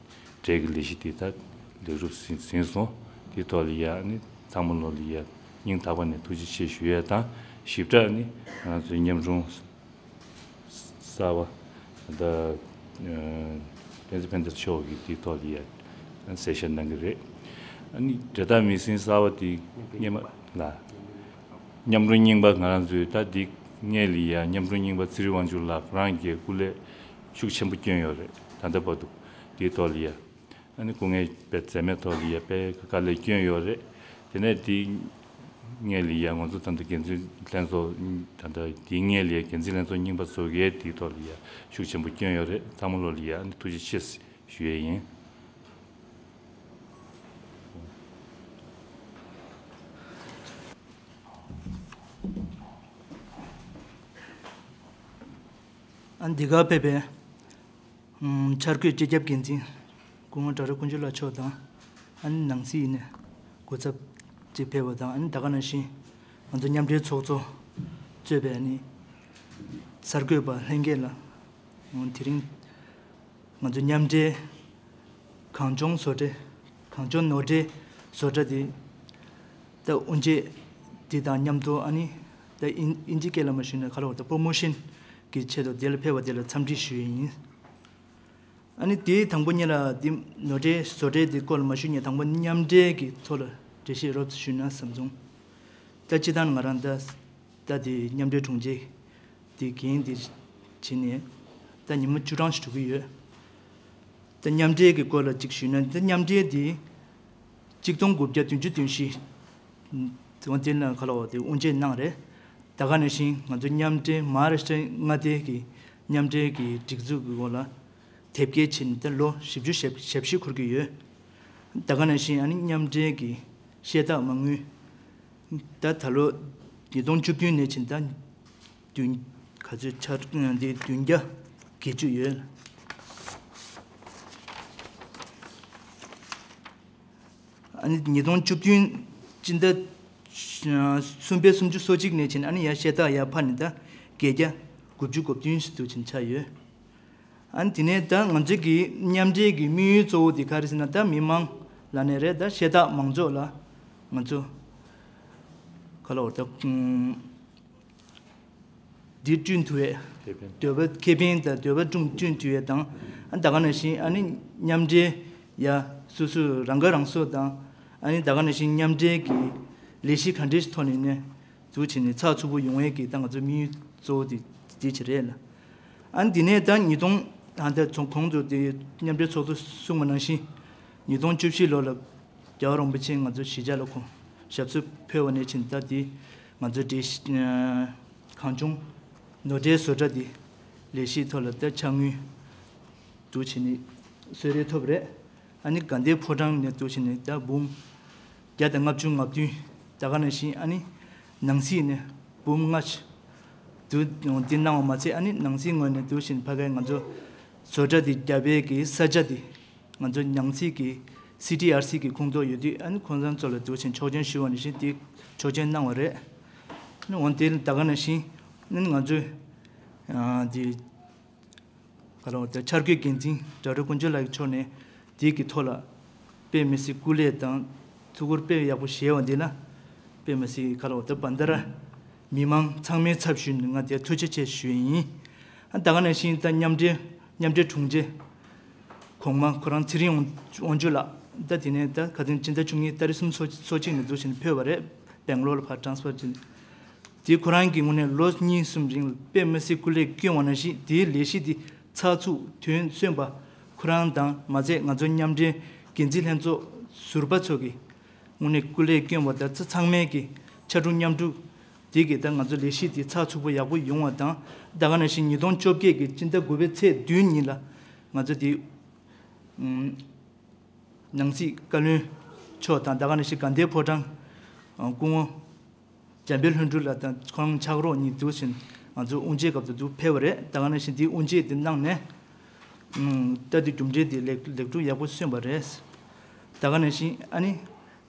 ཚོའི་འབྲེལ་གྱི་ལས་གཞི་འདི་ད་ལེགས་གྲུབ་ཟིན་ཟིན་སོང་། དེའི་ཐོག་ལ་ཡ་ནི་ཚང་མ་ལོ་ལ་ཡ་སྙིང་ཐག་པ་ནས་ཐུགས་རྗེ་ཆེ་ཞུ་ཡས་དང་། ཞིབ་ཕྲ་ནི་ང་ཚོའི་མཉམ་རུབ་གསར་པ་ད་བསྟན་འཛིན་ཕན་བདེ་མཆོག་གིས་དེའི་ཐོག་ལ་ཡ་གསལ་བཤད་གནང་གི་རེད། ཨ་ནི་འབྲེལ་ཐག་མི་ཟིན་གསར་པ་དེ་སྔོན་མ་ལ་མཉམ་རུབ་རྙིང་པ་ང་རང་ཚོའི་ད་འདི་སྔས་ལ་ཡ་མཉམ་རུབ་རྙིང་པ་ཚེ་རིང་དབང་ཕྱུག་ལགས་ཁོ་རང་གིས་སྐུ་ལས་ཤུགས་ཆེན་པོ་བསྐྱོན་ཡོད་རེད། ད་ལྟ་བར་དུ་དེའི་ཐོག་ལ་ཡ། ཨ་ནི་སྐུ་ངལ་དཔེ་འཛེམས་མེད་ཐོག་ལ་ཡ་དཔེ་དཀའ་ལས་བསྐྱོན་ཡོད་རེད། དེ་ནས་དེ་སྔས་ལ་ཡ་ང་ཚོ་ད་ལྟ་འགན་འཛིན་ལྷན་ཚོགས་ད་ལྟ་དེ་སྔས་ལ་ཡ་འགན་འཛིན་ལྷན་ཚོགས་རྙིང་པ་བཟོ་གས་དེའི་ཐོག་ལ་ཡ་ཤུགས་ཆེན་པོ་བསྐྱོན་ཡོད་རེད། ཚང་མ་ལོ་ལ་ཡ་ཨ་ནི་ཐུགས་རྗེ་ཆེ་ཞུ་ཡས་ཡིན། ཨ་ནི་འདི་ག་ཕེབས་པའི། འཆར་འགོད་སྤྱི་ཁྱབ་འགན་འཛིན་སྐུ་ངོ་ཌོག་ཊར་དཀོན་མཆོག་ལགས་མཆོག་དང་། ཨ་ནི་ནང་སྲིད་ནས་འགོ་ཚབ་ཅིག་ཕེབས་པ་དང་། ཨ་ནི་ད་ག་ནང་བཞིན་ང་ཚོ་མཉམ་འབྲེལ་ཚོགས་གཙོ་གཙོས་པའི་ཨ་ནི་གསར་འགོད་པ་ལྷན་རྒྱས་ལ། དེ་རིང་ང་ཚོ་མཉམ་འབྲེལ་གངས་ལྗོངས་བཟོ་གྲྭ། གངས་ལྗོངས་ནོར་འཁྲུལ་བཟོ་གྲྭ་དེ་ད་དབུ་འབྱེད་དེ་དང་མཉམ་དུ། ཨ་ནི་ད་ཨིན་ཨིན་ཇི་སྐད་ལ་མ་ཞུས་ན་ག་ལ་བ་ད་པོ་རོ་མོ་ཤན་གྱི་ཆེད་དུ་དེ་ལ་ཕེབས་པ་དེ་ལ་འཚམས་འདྲི་ཞུ་ཡི་ཡིན། ཨ་ནི་དེའི་དང་པོ་ཉིད་ལ་དེ་ནོར་འཁྲུལ་བཟོ་གྲྭའི་དེ་སྐོར་ལ་མ་ཞུས་ནས་དང་པོ་མཉམ་འབྲེལ་གྱི་ཐོག་ལ་འགྲེལ་བཤད་རོབ་ཙམ་ཞུས་ན་བསམ་སོང་། ད་སྤྱིར་བཏང་ང་རང་ད་ད་དེ་མཉམ་འབྲེལ་དྲུང་ཆེ་དེ་འགན་དེ་བྱས་ནས་ད་ཉི་མ་བཅུ་གྲངས་ཤིག་འགྲོ་གི་ཡོད། ད་མཉམ་འབྲེལ་གྱི་སྐོར་ལ་ཅིག་ཞུས་ན། ད་མཉམ་འབྲེལ་དེ་གཅིག་སྟོང་དགུ་བརྒྱ་བདུན་ཅུ་དོན་བཞི། དེ་དེ་ན་ག་ལ་བ་དེ་དབུ་འབྱེད་གནང་རེད། ད་ག་ནང་བཞིན་ང་ཚོ་མཉམ་འབྲེལ་མ་ཧཱ་རཱ་ཤི་ཏྲ་མངའ་སྡེ་གི་མཉམ་འབྲེལ་གྱི་སྒྲིག་འཛུགས་ཀྱི་འོག་ལ་དེབ་སྐྱེལ་བྱས་ནས་ད་ལོ་བཞི་བཅུ་ཞེ་བཞི་འཁོར་གྱི་ཡོད། ད་ག་ནང་བཞིན་ཨ་ནི་མཉམ་འབྲེལ་གྱི་ཤེལ་རྟགས་མ་དངུལ་ད་ད་ལོ་ཉིས་སྟོང་བཅུ་བདུན་ནས་བྱས་ད་བདུན་ག་ཚོད་ཆར་འདི་བདུན་བརྒྱ་བརྒྱད་ཅུ་ཡོད། ཨ་ནི་ཉིས་སྟོང་བཅུ་བདུན་སྤྱི་ཟླ་གསུམ་པའི་སུམ་ཅུ་སོ་གཅིག་ནས་བྱས་ཨ་ནི་ཡར་ཤེལ་རྟགས་ཡར་འཕར་ནས་ད་བརྒྱད་བརྒྱ་དགུ་བཅུ་གོ་བདུན་ཞིག་ཏུ་ཕྱིན་ཆགས་ཡོད། ཨ་ནི་དེ་ནས་ད་ང་ཚོ་གི་མཉམ་འབྲེལ་གྱི་དམིགས་ཡུལ་གཙོ་བོ་དེ་ག་རེ་ཟེར་ན། ད་མི་མང་ལ་ནས་རེད། ད་ཤེལ་རྟགས་མང་ཚོགས་ལ་ང་ཚོ་ག་ལ་བར་ད་འདི་བསྐྲུན་ཐུབ་ཡས། འདོད་པ་ཁེ་ཕན་དང་འདོད་པ་བསྐྲུན་བསྐྲུན་ཐུབ་ཡས་དང་། ཨ་ད་ག་ནང་བཞིན་ཨ་ནི་མཉམ་འབྲེལ་ཡ་སོ་སོ་རང་ཁ་རང་གསོ་དང་། ཨ་ནི་ད་ག་ནང་བཞིན་མཉམ་འབྲེལ་གྱི་ལས་གཞི་ག་འདྲས་ཐོག་ནས་ནས་འཛུགས་བྱས་ནས་ཚགས་ཚུད་པོ་ཡོང་ཡས་ཀྱི་ད་ང་ཚོའི་དམིགས་ཡུལ་གཙོ་བོ་དེ་དེ་ཅིག་རེད་ལ། ཨ་ནི་དེ་ནས་ད་ཉིས་སྟོང་ད་ལྟ་ཚོ་གོང་དུ་དེ་མཉམ་འབྲེལ་ཚོགས་གཙོ་གསུངས་པ་ནང་བཞིན་ཉིས་སྟོང་བཅུ་བཞི་ལོ་ལ་རྒྱལ་བ་རིན་པོ་ཆེ་ང་ཚོ་གཞིས་ཆགས་ལ་ཁོང་ཞབས་སོར་ཕེབས་པ་ནས་ཕྱིན་ད་དེ་ང་ཚོ་འབྲེལ་གངས་ལྗོངས་ནོར་འཁྲུལ་བཟོ་གྲྭ་དེ་ལས་གཞིའི་ཐོག་ལ་ད་ཕྱག་དངུལ་འདུག་བྱས་ནས་གསོལ་རས་ཐོབ་རེད། ཨ་ནི་དགའ་ལྡན་ཕོ་བྲང་ནས་འདུག་བྱས་ནས་ད་འབུམ་བརྒྱ་དང་ལྔ་བཅུ་ང་བདུན། ད་ག་ནང་བཞིན་ཨ་ནི་ནང་སྲིད་ནས་འབུམ་ལྔ་ཞིག་འདུག་འདི་གནང་བ་མ་ཚད། ཨ་ནི་ནང་སྲིད་ངོས་ནས་འདུག་བཞིན་ཕ་གའི་ང་ཚོ་བཟོ་གྲྭ་འདི་རྒྱབ་པའི་གི་ས་ཆ་འདི་ང་ཚོ་ནང་སྲིད་ཀྱི་སི་ཊི་ཨར་སི་གི་ཁོངས་གཏོགས་ཡོད་དུས། ཨ་ནི་ཁོང་ཚང་ཚོ་ལ་འདུག་བཞིན་ཆོག་མཆན་ཞུ་བ་ནང་བཞིན་དེ་ཆོག་མཆན་གནང་བ་རེད། ཨ་ནི་འོན་ཏེ་ད་ག་ནང་བཞིན་ཨ་ནི་ང་ཚོས་ཨ་འདི་ག་ལ་བ་དེ་འཆར་འགོད་འགན་འཛིན་ཌོག་ཊར་དཀོན་མཆོག་ལགས་ཀྱི་ཕྱོགས་ནས་དེ་གི་ཐོག་ལ་དཔེ་མི་སྲིད་སྐུ་ལས་དང་ཐུགས་ཁུར་དཔེ་ཡག་པོ་བཞེས་པ་འདི་ལ་དཔེ་མི་སྲིད་ག་ལ་བ་དེ་བན་ད་ར་མི་མང་ཚང་མའི་ཚབ་ཞུས་ནས་ང་དེ་ཐུགས་རྗེ་ཆེ་ཞུ་ཡི་ཡིན། ཨ་ད་ག་ནང་བཞིན་ད་མཉམ་འབྲེལ་མཉམ་འབྲེལ་དྲུང་ཆེ་གོང་མ་ཁོ་རང་ཚེ་རིང་དབང་དབང་ཕྱུག་ལགས་ད་དེ་ནས་ད་ག་དེང་སྤྱི་ཟླ་བཅུ་གཉིས་ཏ་རིག་སུམ་ཅུ་སོ་གཅིག་ནས་འཛུགས་བྱས་ནས་ཕེབས་པ་རེད། སྦེང་ལོར་ལ་ཕར་ཊ་རན་སི་ཕར་བྱས་ནས། དེ་ཁོ་རང་གི་ངོས་ནས་ལོ་གཉིས་གསུམ་རིང་དཔེ་མི་སྲིད་སྐུ་ལས་བསྐྱོན་པ་ནང་བཞིན་དེའི་ལས་གཞི་དེ་ཚགས་ཚུད་དོན་སོན་པ་ཁོ་རང་དང་མ་ཚད་ང་ཚོ་མཉམ་འབྲེལ་འགན་འཛིན་ལྷན་ཚོགས་ཟུར་པ་ཚོ་གི་ངོས་ནས་སྐུ་ལས་བསྐྱོན་པ་དང་ཚང་མས་ཀྱི་ཕྱར་གྲུ་མཉམ་གྲུ་དེ་གི་ད་ང་ཚོ་ལས་གཞི་དེ་ཚགས་ཚུད་པོ་ཡག་པོ་ཡོང་བ་དང་། ད་ག་ནང་བཞིན་ཉིས་སྟོང་བཅོ་བརྒྱད་ཀྱི་སྤྱི་ཟླ་དགུ་པའི་ཚེས་བདུན་ཉིན་ལ་ང་ཚོ་དེ་ནང་སྲིད་བཀའ་བློན་མཆོག་དང་། ད་ག་ནང་བཞིན་དགའ་ལྡན་ཕོ་བྲང་སྐུ་ངོ་འཇམ་དཔལ་ལྷུན་གྲུབ་ལགས་དང་ཁོང་ཕྱག་རོགས་གཉིས་འདུག་ཕྱིན་ང་ཚོ་དབུ་འབྱེད་སྐབས་སུ་འདུག་ཕེབས་པ་རེད། ད་ག་ནང་བཞིན་དེའི་དབུ་འབྱེད་དེ་གནང་ནས་ད་དེ་རྒྱུ་འབྲས་དེ་ལེགས་ལེགས་གྲུབ་ཡག་པོ་སོན་པ་རེད། ད་ག་ནང་བཞིན་ཨ་ནི་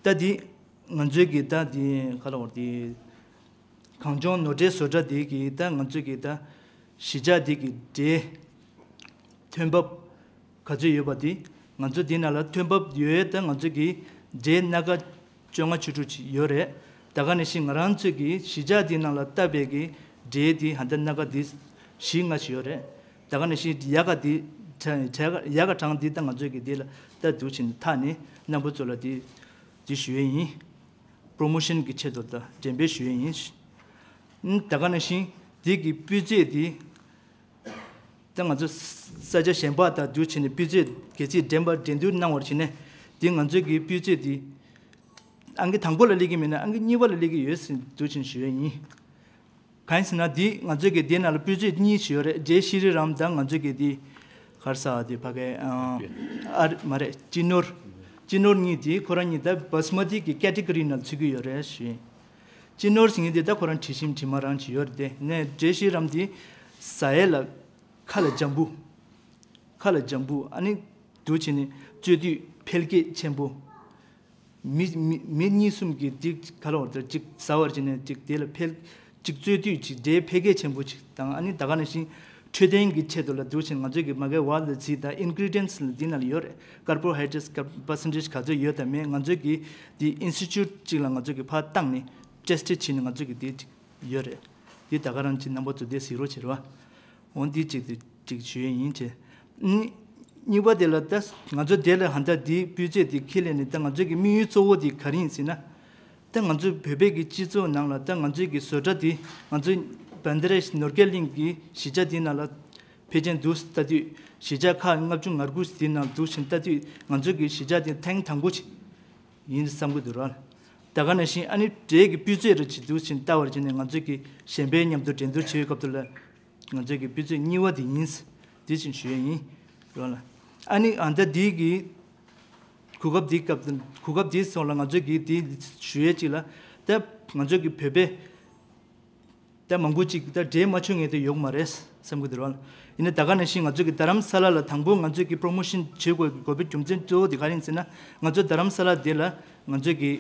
ད་དེ་ང་ཚོའི་གི་ད་དེ་ག་ལ་བར་དེ་གངས་ལྗོངས་ནོར་འཁྲུལ་བཟོ་གྲྭ་དེ་གི་ད་ང་ཚོའི་གི་ད་གཞིས་ཆགས་དེ་གི་འབྲེལ་ཐོན་འབབ་ག་ཚོད་ཡོད་པ་དེ། ང་ཚོ་དེའི་ནང་ལ་ཐོན་འབབ་ཡོད་ད་ང་ཚོ་གི་འབྲེལ་སྣ་ཁ་བཅོ་ལྔ་བཅུ་དྲུག་ཅིག་ཡོད་རེད། ད་ག་ནང་བཞིན་ང་རང་ཚོ་གི་གཞིས་ཆགས་དེའི་ནང་ལ་བཏབ་པའི་གི་འབྲེལ་དེ་ཧ་ད་སྣ་ཁ་དེ་བཞི་ལྔ་ཞིག་ཡོད་རེད། ད་ག་ནང་བཞིན་ཡ་ག་དེ་ཡ་ག་གྲངས་དེ་ད་ང་ཚོ་གི་དེ་ལ་ད་འདུག་ཕྱིན་ཐག་ནས་རྣམ་པ་ཚོ་ལ་དེ་དེ་ཞུ་ཡས་ཡིན། པྲོ་མོ་ཤན་གི་ཆེད་དུ་ད་འགྲེམས་སྤེལ་ཞུ་ཡས་ཡིན། ད་ག་ནང་བཞིན་དེ་གི་སྤུས་ཚད་དེ། ད་ང་ཚོ་ས་ཆ་གཞན་པ་དང་བསྡུར་བྱས་ནས་སྤུས་ཚད་གལ་སྲིད་འགྲན་པ་འགྲན་བསྡུར་གནང་བར་བྱས་ནས་དེ་ང་ཚོའི་གི་སྤུས་ཚད་དེ་ཨང་ཀི་དང་པོ་ལ་སླེབས་ཀྱི་མེད་ན་ཨང་ཀི་གཉིས་པ་ལ་སླེབས་ཀྱི་ཡོད་ཟེར་བསྡུར་བྱས་ནས་ཞུ་ཡས་ཡིན། གང་ཡིན་ཟེར་ན་དེ་ང་ཚོའི་གི་དེ་ནང་ལ་སྤུས་ཚད་གཉིས་ཤིག་ཡོད་རེད། ཇེ་ཤི་རི་རམ་དང་ང་ཚོའི་གི་དེ་ག་རེ་ཟེར་དེ་ཕ་གི་ཨ་རེད་མ་རེད་ཅི་ནོར། ཅི་ནོར་གཉིས་དེ་ཁོ་རང་གཉིས་ད་བྷ་སི་མ་ཏི་གི་ཀེ་ཊི་གོ་རི་ནང་ཚུད་ཀྱི་ཡོད་རེད་ཞུ་ཡིན། ཅི་ནོར་ཟེར་མཁན་དེ་ད་ཁོ་རང་དྲི་ཞིམ་དྲི་མ་རང་ཅིག་ཡོད་རེད་དེ་ནས་ཇེ་ཤི་རམ་དེ་ཟ་ཡས་ལ། ཁ་ལ་འཇམ་པོ། ཁ་ལ་འཇམ་པོ་ཨ་ནི་འདུག་བྱས་ནས་སྤྱོད་དུས་འཕེལ་རྒྱས་ཆེན་པོ། མི་མི་མི་གཉིས་གསུམ་གྱིས་འདི་ག་ལ་བར་དུ་གཅིག་ཟ་བར་བྱས་ནས་གཅིག་དེ་ལ་འཕེལ་གཅིག་སྤྱོད་དུས་གཅིག་འབྲས་འཕེལ་རྒྱས་ཆེན་པོ་གཅིག་དང་ཨ་ནི་ད་ག་ནང་བཞིན་འཕྲོད་བསྟེན་གྱི་ཆེད་དུ་ལ་འདུག་བྱས་ནས་ང་ཚོས་ཀྱི་མ་གའི་བ་ལ་རྫིས་དང་ཨིན་གྷི་རི་ཌི་ཡན་སི་ལ་འདི་ནང་ལ་ཡོད་རེད། ཀར་པོ་ཧའི་ཌི་རེ་ཊི་སི་པར་སེན་ཊེ་ཇི་ག་ཚོད་ཡོད་དང་མེད་ང་ཚོས་ཀྱི་འདི་ཨིན་སི་ཊི་ཊུཊ་གཅིག་ལ་ང་ཚོས་ཀྱི་ཕར་བཏང་ནས་ཊེ་སི་ཊི་བྱས་ནས་ང་ཚོས་ཀྱི་འདི་གཅིག་ཡོད་རེད། འདི་ད་ག་རང་གཅིག་རྣམ་པ་ཚོ་འདི་གཟིགས་རོགས་བྱེད་རོགས། འོ་འདི་གཅིག་དེ་གཅིག་ཞུ་ཡས་ཡིན་བྱས། གཉིས་པ་དེ་ལ་ད་ང་ཚོ་དེ་ལ་ཧ་ད་འདིའི་སྤུས་ཚད་དེ་ཁས་ལེན་ནས་ད་ང་ཚོའི་གི་དམིགས་ཡུལ་གཙོ་བོ་དེ་ག་རེ་ཡིན་ཟེར་ན། ད་ང་ཚོའི་བོད་པའི་གི་སྤྱི་ཚོགས་ནང་ལ་ད་ང་ཚོའི་གི་བཟོ་གྲྭ་དེ་ང་ཚོའི་བན་དེ་རེ་ནོར་ཁེ་གླིང་གི་གཞིས་ཆགས་དེ་ནང་ལ་ཕལ་ཆེར་འདུག་ལྟ་དུས་གཞིས་ཆགས་ཁག་ལྔ་བཅུ་ང་དགུ་དེ་ནང་འདུག་ཕྱིན་ལྟ་དུས་ང་ཚོའི་གི་གཞིས་ཆགས་དེ་ཐེངས་དང་པོ་ཅིག་ཡིན་བསམ་གི་འདུག་ར། ད་ག་ནང་བཞིན་ཨ་ནི་འབྲས་ཀྱི་སྤུས་ཚད་རེ་ཅིག་འདུག་ཕྱིན་ལྟ་བར་བྱས་ནས་ང་ཚོའི་གི་གཞན་པའི་མཉམ་དུ་འགྲན་བསྡུར་བྱེད་པའི་སྐབས་དུ་ལ། ང་ཚོའི་གི་སྤུས་ཚད་གཉིས་པ་དེ་ཡིན། དེ་བཞིན་ཞུ་ཡས་ཡིན། རོ་ལ། ཨ་ནི་ཨ་ད་དེའི་གི་གོ་སྐབས་དེའི་སྐབས་དུ་གོ་སྐབས་དེའི་སོང་ལ་ང་ཚོའི་གི་དེ་ཞུ་ཡས་ཅིག་ལ། ད་ང་ཚོའི་གི་བོད་པའི་ད་མང་པོ་ཅིག་ད་འབྲེལ་མ་ཆོད་ངེས་དེ་ཡོད་མ་རེད་བསམ་གི་འདུག་རོ་ལ། ཡིན་ན་ད་ག་ནང་བཞིན་ང་ཚོའི་གི་རྡ་རམ་ས་ལ་ལ་དང་པོ་ང་ཚོའི་གི་པྲོ་མོ་ཤན་བྱེད་དགོས་དགོས་པའི་རྒྱུ་མཚན་གཙོ་བོ་དེ་ག་རེ་ཡིན་ཟེར་ན། ང་ཚོ་རྡ་རམ་ས་ལ་དེ་ལ་ང་ཚོའི་གི་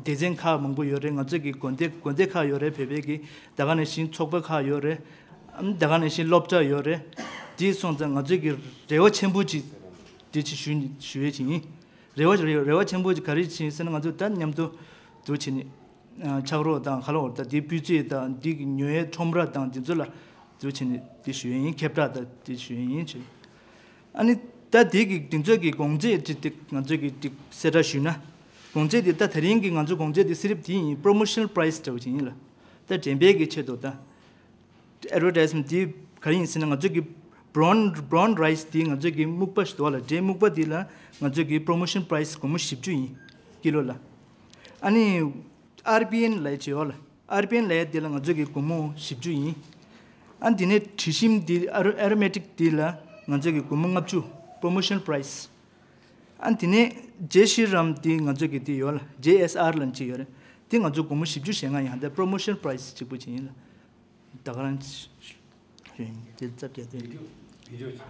སྡེ་ཚན་ཁག་མང་པོ་ཡོད་རེད། ང་ཚོའི་གི་དགོན་སྡེ་དགོན་སྡེ་ཁག་ཡོད་རེད། བོད་པའི་གི་ད་ག་ནང་བཞིན་ཚོགས་པ་ཁག་ཡོད་རེད། ཨམ་ད་ག་ནང་བཞིན་སློབ་གྲྭ་ཡོད་རེད། དེ་སོང་ཙང་ང་ཚོའི་གི་རེ་བ་ཆེན་པོ་ཅིག་དེ་ཅིག་ཞུ་ཞུ་ཡས་ཅིག་ཡིན། རེ་བ་རེ་རེ་བ་ཆེན་པོ་ཅིག་ག་རེ་ཅིག་ཡིན་ཟེར་ན་ང་ཚོ་ད་མཉམ་དུ་འདུག་བྱས་ནས་ཕྱག་རོགས་དང་ག་ལ་བར་ད་དེ་སྤུས་ཚད་དང་དེ་གི་ཉོ་ཡས་ཁྲོམ་ར་དང་དེ་ཚོ་ལ་འདུག་བྱས་ནས་དེ་ཞུ་ཡས་ཡིན། ཁྱབ་བསྒྲགས་དང་དེ་ཞུ་ཡས་ཡིན་ཅིག་ཨ་ནི་ད་དེ་གི་དེ་ཚོ་གི་གོང་ཚད་ཅིག་དེ་ང་ཚོ་གི་ཅིག་གསལ་བསྒྲགས་ཞུས་ན། གོང་ཚད་དེ་ད་དེ་རིང་གི་ང་ཚོ་གོང་ཚད་དེ་སི་རིབ་དེ་ཡིན། པྲོ་མོ་ཤི་ནལ་པ་རའི་སི་འདྲ་བོ་ཅིག་ཡིན་ལ། ད་འགྲེམས་སྤེལ་གི་ཆེད་དུ་ད། ཨེ་ཌ་ཝར་ཊའི་སི་མེན་ཊི་དེ་ག་རེ་ཡིན་ཟེར་ན་ང་ཚོ་གི་བྷི་རའུན་བྷི་རའུན་རའི་སི་དེ་ང་ཚོ་གི་སྨུག་པ་ཞིག་འདུག་ལ། འབྲས་སྨུག་པ་དེ་ལ་ང་ཚོ་གི་པྲོ་མོ་ཤི་ནལ་པ་རའི་སི་སྒོར་མོ་བཞི་བཅུ་ཡིན། ཀི་ལོ་ལ། ཨ་ནི་ཨར་བི་ཨེན་ལབ་ཡས་ཅིག་ཡོད་ལ། ཨར་བི་ཨེན་ལབ་ཡས་དེ་ལ་ང་ཚོ་གི་སྒོར་མོ་བཞི་བཅུ་ཡིན། ཨ་ནི་དེ་ནས་དྲི་ཞིམ་དེ་ཨ་རོ་ཨ་རོ་མེ་ཊིག་དེ་ལ་ང་ཚོ་གི་སྒོར་མོ་ལྔ་བཅུ། པྲོ་མོ་ཤི་ནལ་པ་རའི་སི། ཨ་ནི་དེ་ནས་ཇེ་ཤི་རམ་དེ་ང་ཚོ་གི་དེ་ཡོད་ལ། ཇེ་ཨེས་ཨར་ལབ་ཅིག་ཡོད་རེད། དེ་ང་ཚོ་སྒོར་མོ་བཞི་བཅུ་ཞེ་ལྔ་ཡིན། ཧ་ད་པྲོ་མོ་ཤི་ནལ་པ་རའི་སི་གཅིག་པུ་ཅིག་ཡིན་ལ། ད་ག་རང་ཞུ་ཡིན། དེ་རྩ་བརྒྱད་དོན། བི་ཌི་ཡོ་བི་ཌི་ཡོ་ཅིག་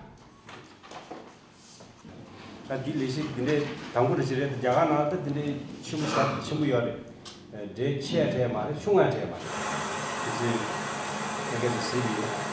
ད་འདི་ལས་གཞི་འདི་འདྲའི་དང་པོ་རེ་ཞིག་རེད། རྒྱ་གར་ནང་ད་འདི་འདྲའི་ཆེན་པོ་ཞེ་ཆེན་པོ་ཡོད་རེད། འབྲས་ཆེ་ཡ་འབྲས་མ་རེད། ཆུང་ཡ་འབྲས་མ་རེད། དེ་ཚོའི་ཐད་ཀར་དུ་གཟིགས་ཡོད།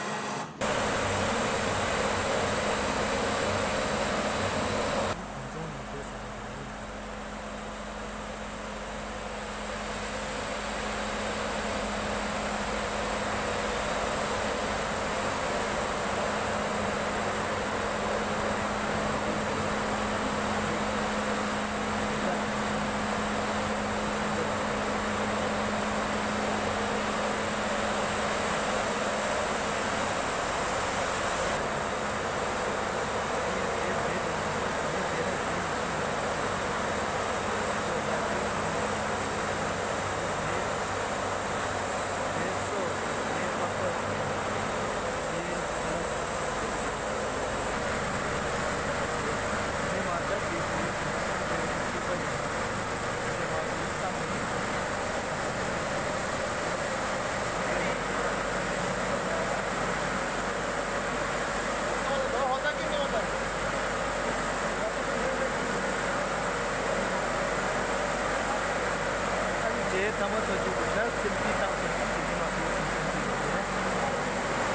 ཚང་མ་ཚོ་ཅིག་ཤར་སེམས་ཅི་བཏང་སོང་ཙང་དེ་ཚོ་མ་གཏོགས་སེམས་ཅི་ཡོད་རེད།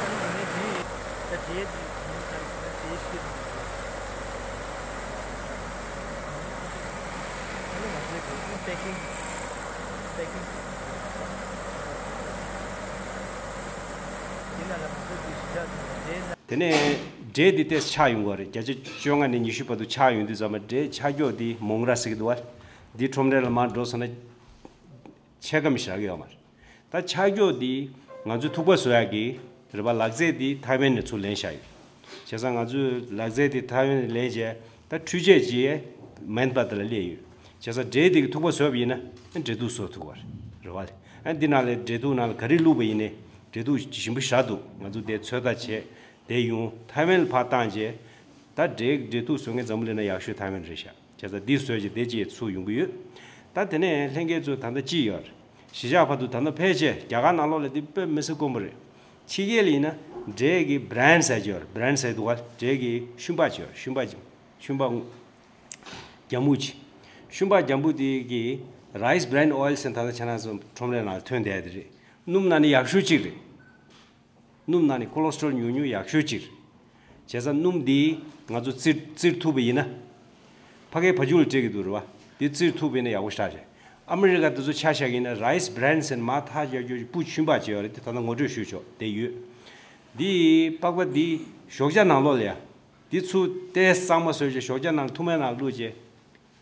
ཨ་ནི་དེ་ནས་དེ་ད་དེ་དེ་དེ་ཤེས་དེ་ནས་འབྲས་འདི་ཏོག་ཙམ་ཆག་ཡོང་གི་རེད། བརྒྱ་ཆ་བཅོ་ལྔ་ནས་ཉི་ཤུ་བར་དུ་ཆག་ཡོང་དུས་ཙམ་པ་འབྲས་ཆག་མགྱོགས་འདི་མོང་ར་ཟེར་གྱི་འདུག་བ། འདི་ཁྲོམ་ར་ལ་མར་འགྲོ་སོང་ན་ཕྱེད་ཀ་མི་ཞིག་རག་གི་ཡོད་མ་རེད། ད་ཆག་མགྱོགས་འདི་ང་ཚོའི་ཐུག་པ་བཟོ་ཡག་གི་རེད་པ། ལག་རྩལ་འདི་ཐའེ་ཝན་ནས་ཚུར་ལེན་བཞག་ཡོད། བྱས་ཙང་ང་ཚོས་ལག་རྩལ་འདི་ཐའེ་ཝན་ནས་ལེན་བྱས་ད་འཕྲུལ་ཆས་ཀྱིས་མེན་པ་དེ་ལ་སླེབས་ཡོད། བྱས་ཙང་འབྲས་འདི་གི་ཐུག་པ་བཟོས་པ་ཡིན་ན་འབྲས་ཐུག་བཟོ་ཐུབ་པ་རེད་པ། ཨ་འདི་ནང་ལ་འབྲས་ཐུག་ནང་ལ་ག་རེ་བླུགས་པ་ཡིན་ནའི་འབྲས་ཐུག་ཞིམ་པོ་ཞེ་དྲག་འདུག་ང་ཚོ་དེ་ཚོད་ལྟ་བྱས་དེ་ཡོང་ཐའེ་ཝན་ལ་ཕར་བཏང་རྗེས་ད་འབྲས་འབྲས་ཐུག་བཟོ་མཁན་འཛམ་བུ་གླིང་ན་ཡག་ཤོས་ཐའེ་ཝན་རེད་ཤག་བྱས་ཙང་འདི་བཟོས་རྗེས་དེ་རྗེས་ཚུར་ཡོང་གི་ཡོད། ད་དེ་ནས་ལྷན་རྒྱས་ཚོ་ད་ལྟ་ཅི་ཡོད་རེད། གཞིས་ཆགས་བར་དུ་ད་ལྟ་ཕལ་ཆེར་རྒྱ་གར་ནང་ལོགས་ལ་འདི་དཔེ་མི་སྲིད་དཀོན་པོ་རེད། ཕྱི་རྒྱལ་ལ་ཡིན་ན་འབྲས་ཀྱི་བྷི་རན་ཟེར་གྱི་ཡོད་རེད། བྷི་རན་ཟེར་འདུག་ག་འབྲས་ཀྱི་ཤུན་པ་ཅིག་ཡོད་རེད། ཤུན་པ་ཤུན་པ་རྒྱ་སྨུག་ཅིག་ཤུན་པ་རྒྱ་སྨུག་དེ་གི་རའིས་བྷི་རན་ཨོ་ཡིལ་ཟེར་ད་ལྟ་ཁྱེད་རང་ཚོ་ཁྲོམ་རའི་ནང་ལ་ཐོན་བསྡད་དེ་རེད། སྣུམ་ནང་ནས་ཡག་ཤོས་གཅིག་རེད། སྣུམ་ནང་ནས་ཁོ་ལེ་སི་ཊོ་རོལ་ཉུང་ཉུང་ཡག་ཤོས་གཅིག་བྱས་ཙང་སྣུམ་འདི་ང་ཚོ་བཙིར་བཙིར་ཐུབ་པ་ཡིན་ན། ཕ་གིའི་བ་ཕྱུགས་ལ་སྤྲད་ཀྱི་འདུག་རེད་བ། འདི་བཙིར་ཐུབ་པ་ཡིན་ན་ཡག་པོ་ཞེ་དྲག་རེད། ཨ་མི་རི་ཀ་དེ་ཚོ་ཆ་བཞག་གི་ཡིན་ན་རའིས་བྷི་རན་ཟེར་མར་ཐག་རྒྱག་རྒྱུ་སྤུ་ཤུན་པ་ཅིག་ཡོད་རེད། དེ་ད་ལྟ་ངོ་སྤྲོད་ཞུས་ཆོག་དེ་ཡོད། འདི་པགས་པ་འདི་ཞོགས་ཇ་ནང་ལོགས་ལ་ཡ། འདི་ཚུར་ཏོག་ཙམ་གཙང་མ་བཟོས་བྱས་ཞོགས་ཇ་ནང་ཐུག་མའི་ནང་བླུགས་བྱས།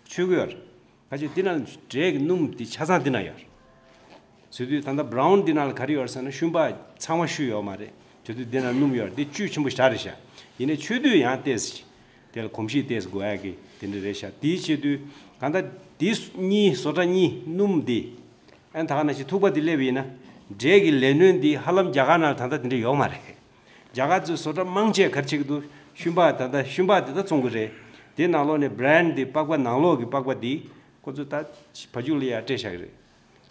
མཆོད་ཀྱི་ཡོད་རེད། ཁ་ཅིག་འདི་ནང་འབྲས་ཀྱི་སྣུམ་འདི་ཆ་ཚང་འདི་ན་ཡོད་རེད། ཟེར་དུས་ད་ལྟ་བྷི་རའུན་འདི་ནང་ལ་ག་རེ་ཡོད་རེད་ཟེར་ན་ཤུན་པ་ཚང་མ་བཤུས་ཡོད་མ་རེད། དེ་དུས་འདི་ནང་སྣུམ་ཡོད་རེད། འདི་བཅུད་ཆེན་པོ་ཞེ་དྲག་རེད་ཤག་ཡིན་ནའི་མཆོད་དུས་ཡང་ཏོག་ཙམ་དེ་ལ་གོམས་གཤིས་ཏོག་ཙམ་དགོས་ཡག་གི་དེ་འདྲ་རེད་ཤག་དེའི་ཆེད་དུ་གང་ལྟར་འདི་གཉིས་བཟོ་གྲྭ་གཉིས་སྣུམ་འདི་ཨན་ད་ག་ནང་བཞིན་ཐུག་པ་འདི་སླེབས་ཡིན་ན་འབྲས་ཀྱི་ལས་སྣོན་འདི་ཧ་ལམ་རྒྱ་གར་ནང་ལ་ད་ལྟ་དེ་འདྲ་ཡོད་མ་རེད། རྒྱ་གར་ཚོས་བཟོ་གྲྭ་མང་ཆེ་ག་རེ་བྱེད་ཀྱི་འདུག་ཤུན་པ་ད་ལྟ་ཤུན་པ་དེ་ད་བཙོང་གི་རེད། དེ་ནང་ལོགས་ནས་བྷི་རན་འདི་པགས་པ་ནང་ལོགས་ཀྱི་པགས་པ་འདི་ཁོ་ཚོས་ད་བ་ཕྱུགས་ལ་ཡར་སྤྲད་བཞག་གི་རེད།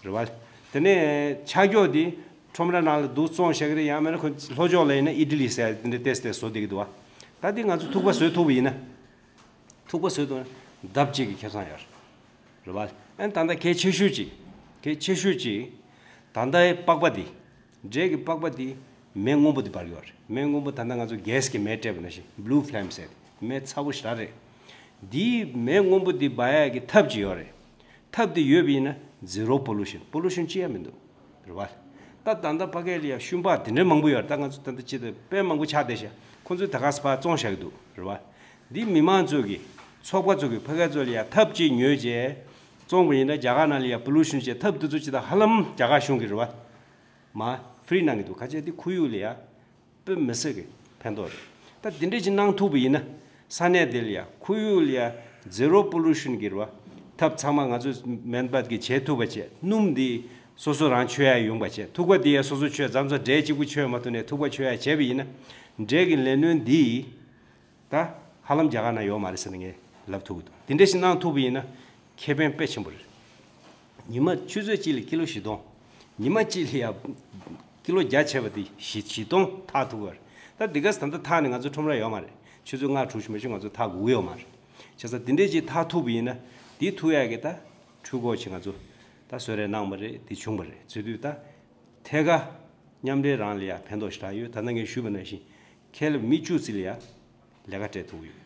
རེད་བ། དེ་ནས་ཆག་སྒྱོགས་འདི་ཁྲོམ་ར་ནང་ལ་འདུག་བཙོང་བཞག་གི་རེད། ཡང་མིན་ན་ཁོ་ལྷོ་ཕྱོགས་ལ་ཡིན་ན་ཨི་ཌི་ལི་ཟེར་ཡ་འདི་འདྲ་ཏོག་ཙམ་བཟོ་བསྡད་ཀྱི་འདུག་བ། ད་འདི་ང་ཚོ་ཐུག་པ་བཟོས་ཐུབ་པ་ཡིན་ན། ཐུག་པ་བཟོས་ཐུབ་ན་ལྡབ་གཅིག་གི་ཁེ་བཟང་ཡོད་རེད། རེད་བ། ཨན་ད་ལྟ་གལ་ཆེ་ཤོས་ཅིག་གལ་ཆེ་ཤོས་ཅིག་ད་ལྟའི་པགས་པ་འདི། འབྲས་ཀྱི་པགས་པ་འདི་མེ་སྔོན་པོ་འདི་འབར་གྱི་ཡོད་རེད། མེ་སྔོན་པོ་ད་ལྟ་ང་ཚོ་གེ་སི་གི་མེ་སྤྲད་པ་ནང་བཞིན་བྷི་ལུ་ཕི་ལེམ་ཟེར་མེ་ཚ་པོ་ཞེ་དྲག་རེད། འདིའི་མེ་སྔོན་པོ་འདི་འབར་ཡག་གི་ཐབས་ཅིག་ཡོད་རེད། ཐབས་འདི་ཡོད་པ་ཡིན་ན་ཛི་རོ་པོ་ལུ་ཤན། པོ་ལུ་ཤན་ཅི་ཡང་མི་འདུག་རེད་བ། ད་ད་ལྟ་ཕ་གི་ལ་ཡ་ཤུན་པ་དེ་འདྲའི་མང་པོ་ཡོད་རེད། ད་ང་ཚོ་ད་ལྟ་ཅི་ད་དཔེ་མང་པོ་ཆགས་བསྡད་ཤག་ཁོང་ཚོས་ད་ག་ས་ཕར་བཙོང་བཞག་གི་འདུག་རེད་བ། འདི་མི་མང་ཚོ་གི་ཚོགས་པ་ཚོ་གི་ཕ་གི་ཚོ་ལ་ཡ་ཐབས་ཅིག་ཉོས་རྗེས་བཙོང་བ་ཡིན་ན་རྒྱ་གར་ནང་ལ་ཡ་པོ་ལུ་ཤན་བྱས་ཐབས་འདི་ཚོ་ཅི་ད་ཧ་ལམ་རྒྱ་གར་གཞུང་གི་རེད་བ། མ་ཧྥི་རི་གནང་གི་འདུག་ཁ་ཆེ་འདི་ཁོར་ཡུག་ལ་ཡ། དཔེ་མི་སྲིད་ཀྱི་ཕན་ཐོགས་རེད། ད་འདི་འདྲ་ཅིག་གནང་ཐུབ་པ་ཡིན་ན་ས་གནས་དེ་ལ་ཡ་ཁོར་ཡུག་ལ་ཡ་ཛི་རོ་པོ་ལུ་ཤན་གྱི་རེད་བ། ཐབས་ཚང་མ་ང་ཚོས་མེན་པ་གི་བྱེད་ཐུབ་པ་བྱས། སྣུམ་འདི་སོ་སོ་རང་མཆོད་ཡ་ཡོང་པ་བྱས། ཐུག་པ་འདི་ཡ་སོ་སོ་མཆོད་མཚམས་མཚམས་འབྲས་གཅིག་པུ་མཆོད་མ་ཐུབ་ནས་ཐུག་པ་མཆོད་ཡ་བྱས་པ་ཡིན་ན་འབྲས་ཀྱི་ལས་སྣོན་འདི། ད་ཧ་ལམ་རྒྱ་གར་ན་ཡོད་མ་རེད་ཟེར་ནས་ངས་ལབ་ཐུབ་ཀྱི་འདུག་དེ་འདྲ་ཞིག་གནང་ཐུབ་པ་ཡིན་ན་ཁེ་ཕན་དཔེ་ཆེན་པོ་རེད། ཉི་མ་ཆུ་ཚོད་གཅིག་ལ་ཀི་ལོ་བཞི་སྟོང་། ཉི་མ་གཅིག་ལ་ཡ་ཀི་ལོ་བརྒྱ་བྱས་པ་དེ་བཞི་བཞི་སྟོང་འཐག་ཐུབ་ཀྱི་རེད། ད་འདི་ག་ད་ལྟ་འཐག་ནས་ང་ཚོ་ཁྲོམ་ར་ཡོད་མ་རེད། ཆུ་ཚོད་ལྔ་དྲུག་ཞིག་མ་གཏོགས་ང་ཚོ་འཐག་དགོས་ཀྱི་ཡོད་མ་རེད། བྱས་ཙང་འདི་འདྲས་ཅིག་འཐག་ཐུབ་པ་ཡིན་ན་འདི་ཐུག་ཡག་གི་ད་འཕྲུལ་འཁོར་ཅིག་ང་ཚོ་ད་བཟོ་རེས་གནང་བ་རེད། འདི་བྱུང་བ་རེད། བྱེད་དུས་ད། ཐད་ཀར་མཉམ་འབྲེལ་རང་ལ་ཡང་ཕན་ཐོགས་ཞེ་དྲག་ཡོད། ད་ལྟ་ངས་ཞུས་པ་ནང་བཞིན་ཁྱེད་ལ་མི་བཅུ་ཙམ་ལ་ཡང་ལས་ཀ་སྤྲད་ཐུབ་ཡོད།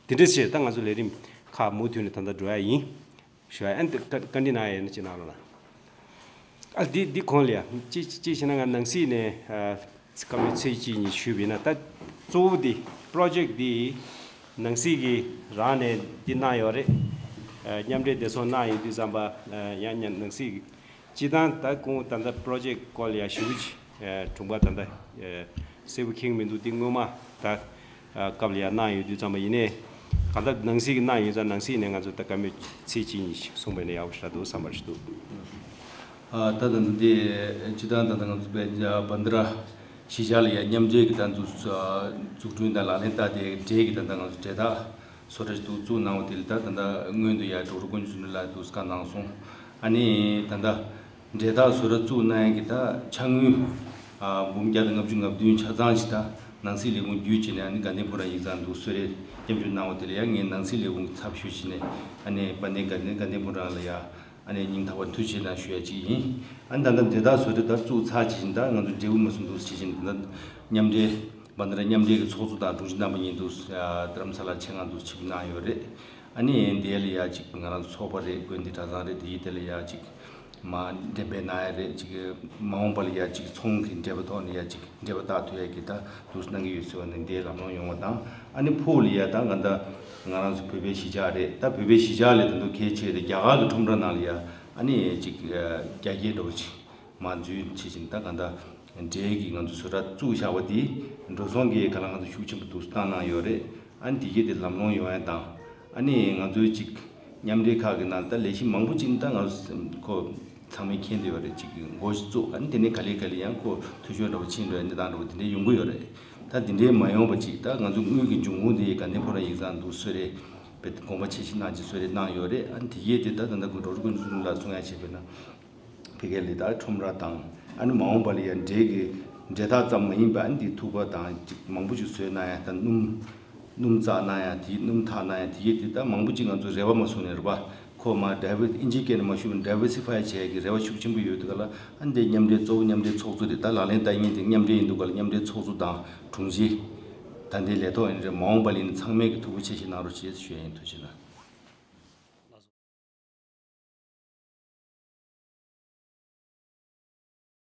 དེ་འདྲ་བྱས་ད་ང་ཚོ་ལས་རིམ་ཁག་མུ་མཐུད་ནས་ད་ལྟ་འགྲོ་ཡ་ཡིན། ཞུ་ཡ་ཨན་ཏི་བཀའ་བཀའ་འདྲི་གནང་ཡ་ཡིན་ན་ཅིག་གནང་རོགས་གནང་། ཨ་འདི་འདི་གོང་ལ་ཡ་ཅི་ཅི་བྱས་ན་ང་ནང་སྲིད་ནས་ཨ་བཀའ་མོལ་ཚིག་གཅིག་གཉིས་ཞུས་པ་ཡིན་ན། ད་གཙོ་བོ་འདི་པྲོ་ཇེཀ་འདི་ནང་སྲིད་ཀྱི་རང་ནས་འདི་གནང་ཡོད་རེད། ཨ་མཉམ་འབྲེལ་བདེ་སྲུང་གནང་ཡོད་དུས་ཙམ་པ་ཨ་ཡང་ཡང་ནང་སྲིད་ཀྱི་སྤྱི་བཏང་ད་ཁོང་ད་ལྟ་པྲོ་ཇེཀ་སྐོར་ལ་ཡང་ཞེ་པོ་ཅིག་ཨ་དྲུང་པ་ད་ལྟ་ཨ་གསལ་པོ་མཁྱེན་གྱི་མི་འདུག་དེ་སྔོན་མ་ད་ཨ་སྐབས་ལ་ཡང་གནང་ཡོད་དུས་ཙམ་པ་ཡིན་ནའི་གང་ལྟར་ནང་སྲིད་ཀྱི་གནང་ཡོད་ཙང་ནང་སྲིད་ནས་ང་ཚོ་ད་བཀའ་མོལ་ཚིག་གཅིག་གཉིས་ཤིག་གསུངས་པ་ཡིན་ན་ཡག་པོ་ཞེ་དྲག་འདུག་བསམ་པ་ཞིག་འདུག་ཨ་ད་ད་འདི་སྤྱི་བཏང་ད་ད་ང་ཚོ་པའི་བན་དྷ་ར་གཞིས་ཆགས་ལ་ཡང་མཉམ་འབྲེལ་གྱི་ད་ཚོ་འཛུགས་སྐྲུན་དང་ལག་ལེན་བསྟར་ཏེ་འབྲས་ཀྱི་ད་ད་ང་ཚོ་འབྲས་རྟགས་བཟོ་གྲྭ་ཞིག་འདུག་བཙུགས་གནང་བ་དེ་ལ་ད་ད་ལྟ་སྔོན་དུ་ཡང་ཌོག་ཊར་དཀོན་མཆོག་ཚེ་རིང་ལགས་འདུག་སེ་བཀའ་གནང་སོང་། ཨ་ནི་ད་ལྟ་འབྲས་རྟགས་བཟོ་གྲྭ་བཙུགས་གནང་ཡས་ཀྱི་ད་ཕྱག་དངུལ་ཨ་འབུམ་བརྒྱ་དང་ལྔ་བཅུ་ང་བདུན་ཆ་ཚང་ཞིག་ད་ནང་སྲིད་ལས་ཁུངས་བརྒྱུད་བྱས་ནས་ཨ་ནི་དགའ་ལྡན་ཕོ་བྲང་ཡིག་ཚང་འདུག་གསོལ་རས་སྐྱབས་འཇུག་གནང་བ་དེ་ལ་ཡང་ངས་ནང་སྲིད་ལས་ཁུངས་ཀྱི་ཚབ་ཞུས་བྱས་ནས་ཨ་ནི་དཔལ་ལྡན་དགའ་ལྡན་དགའ་ལྡན་ཕོ་བྲང་ལ་ཡང་། ཨ་ནི་སྙིང་ཐག་པ་ཐུགས་རྗེ་ཆེ་གནང་ཞུ་ཡ་ཅིག་ཡིན། ཨ་ནི་ད་ལྟ་འབྲེལ་ཐག་བཟོ་གྲྭ་ད་བཙུགས་ཚར་ཇི་བཞིན་ད་ང་ཚོ་འབྲས་བུ་མ་སོན་འདུག་ཇི་བཞིན་ད་མཉམ་འབྲེལ་བན་དེ་ར་མཉམ་འབྲེལ་གྱི་ཚོགས་གཙོ་དང་དྲུང་ཆེ་རྣམ་པ་གཉིས་འདུག་རྡ་རམ་ས་ལ་ཆེད་མངགས་འདུག་ཆིབས་གནང་ཡོད་རེད། ཨ་ནི་དེ་ལ་ཡ་ཅིག་ང་རང་ཚོ་ཚོགས་པ་རེད། དགོན་སྡེ་གྲྭ་ཚང་རེད། དེ་ཡི་དེ་ལ་ཡ་ཅིག་མ་འགྲེམས་སྤེལ་གནང་ཡ་རེད། ཅིག་མ་འོངས་པ་ལ་ཡ་ཅིག་ཚོང་གི་འབྲེལ་བ་ཐོག་ནས་ཡ་ཅིག་འབྲེལ་བ་བཏགས་ཐུབ་ཡ་གི་ད་འདུག་གནང་གི་ཡོད་ཟེར་བ་ནས་འདི་ལམ་ལྷོང་ཡོང་བ་དང་། ཨ་ནི་ཕོགས་ལ་ཡ་ད་ང་ད་ང་རང་ཚོ་བོད་པའི་གཞིས་ཆགས་རེད། ད་བོད་པའི་གཞིས་ཆགས་ལ་ད་དུང་གལ་ཆེ་རེད། རྒྱ་གར་གྱི་ཁྲོམ་ར་ནང་ལ་ཡ་ཨ་ནི་ཅིག་རྒྱ་སྐད་འདྲ་བོ་ཅིག་མ་འཛུལ་བྱེད་བཞིན་ད་ག་ད་འབྲེལ་གྱི་ང་ཚོ་བཟོ་གྲྭ་བཙུགས་བཞག་པ་དེ་འགྲོ་སོང་གི་ག་ལ་ང་ཚོ་ཤུགས་ཆེན་པོ་འདུག་བཏང་གནང་ཡོད་རེད། ཨ་ནི་དེ་གས་དེ་ལམ་ལྷོང་ཡོང་ཡ་དང་། ཨ་ནི་ང་ཚོའི་ཅིག་མཉམ་འབྲེལ་ཁག་གི་ནང་ད་ལས་གཞི་མང་པོ་ཅིག་ད་ང་ཚོ་ཁོ་ཚང་མས་མཁྱེན་བསྡད་ཡོད་རེད། ཅིག་འགོ་ཞིག་བཙུགས། ཨ་ནི་དེ་ནས་ག་ལེ་ག་ལེ་ཡང་ཁོ་འཐུས་ཤོར་འདྲ་བོ་ཕྱིན་འགྲོ་ཡ་གནས་སྟངས་འདྲ་བོ་དེ་འདྲའི་ཡོང་གི་ཡོད་རེད། ད་དེ་འདྲའི་མ་ཡོང་བ་ཅིག་ད་ང་ཚོ་དངུལ་གྱི་འབྱུང་ཁུངས་དེ་དགའ་ལྡན་ཕོ་བྲང་ཡིག་ཚང་འདུག་གསོལ་རས་དཔེ་དགོངས་པ་ཆེ་བཞེས་གནང་ཅིག་གསོལ་རས་གནང་ཡོད་རེད། ཨ་ནི་དེ་གས་དེ་ད་ད་ལྟ་ཁོ་འགྲོ་རུ་ཀུན་གསུམ་ལ་གསུང་ཡ་བྱས་པས་ན། ཕ་གི་ལ་ད་ཁྲོམ་ར་དང་། ཨ་ནི་མ་འོངས་པ་ལ་ཡང་འབྲས་ཀྱི་འབྲས་ཐག་ཙམ་མ་ཡིན་པ་ཨ་ནི་འདི་ཐུག་པ་དང་ཅིག་མང་པོ་ཅིག་བཟོས་གནང་ཡ་དང་སྣུམ། སྣུམ་བཙགས་གནང་ཡ་དེ་སྣུམ་འཐག་གནང་ཡ་དེ་ཡས་དེ་ད་མང་པོ་ཅིག་ང་ཚོ་རེ་བ་མ་བཟུང་ནས་རེད་པ། ཁོ་མ་ཌའི་ཝར་ཨིན་ཇིའི་སྐད་ནས་མ་ཞུ་བ་ཌའི་ཝར་སི་ཕའི་བྱས་ཀྱི་རེ་བ་ཤུགས་ཆེན་པོ་ཡོད་དུས་ག་ལ། ཨ་ནི་འདི་མཉམ་འབྲེལ་གཙོ་བོ་མཉམ་འབྲེལ་ཚོགས་གཙོ་རེད། ད་ལག་ལེན་བསྟར་མཁན་དེ་མཉམ་འབྲེལ་ཡིན་འདུག་ག་ལ། མཉམ་འབྲེལ་ཚོགས་གཙོ་དང་དྲུང་ཆེ་ད་འདི་ལས་ཐོག་ཡིན་རེད། མ་འོངས་པ་ལ་ཡིན་ཚང་མས་ཀྱི་ཐུགས་ཁུར་ཆེ་བཞེས་གནང་རོགས་ཞེས་ཞུ་ཡ་ཡིན། ཐུགས་རྗེ་གནང་།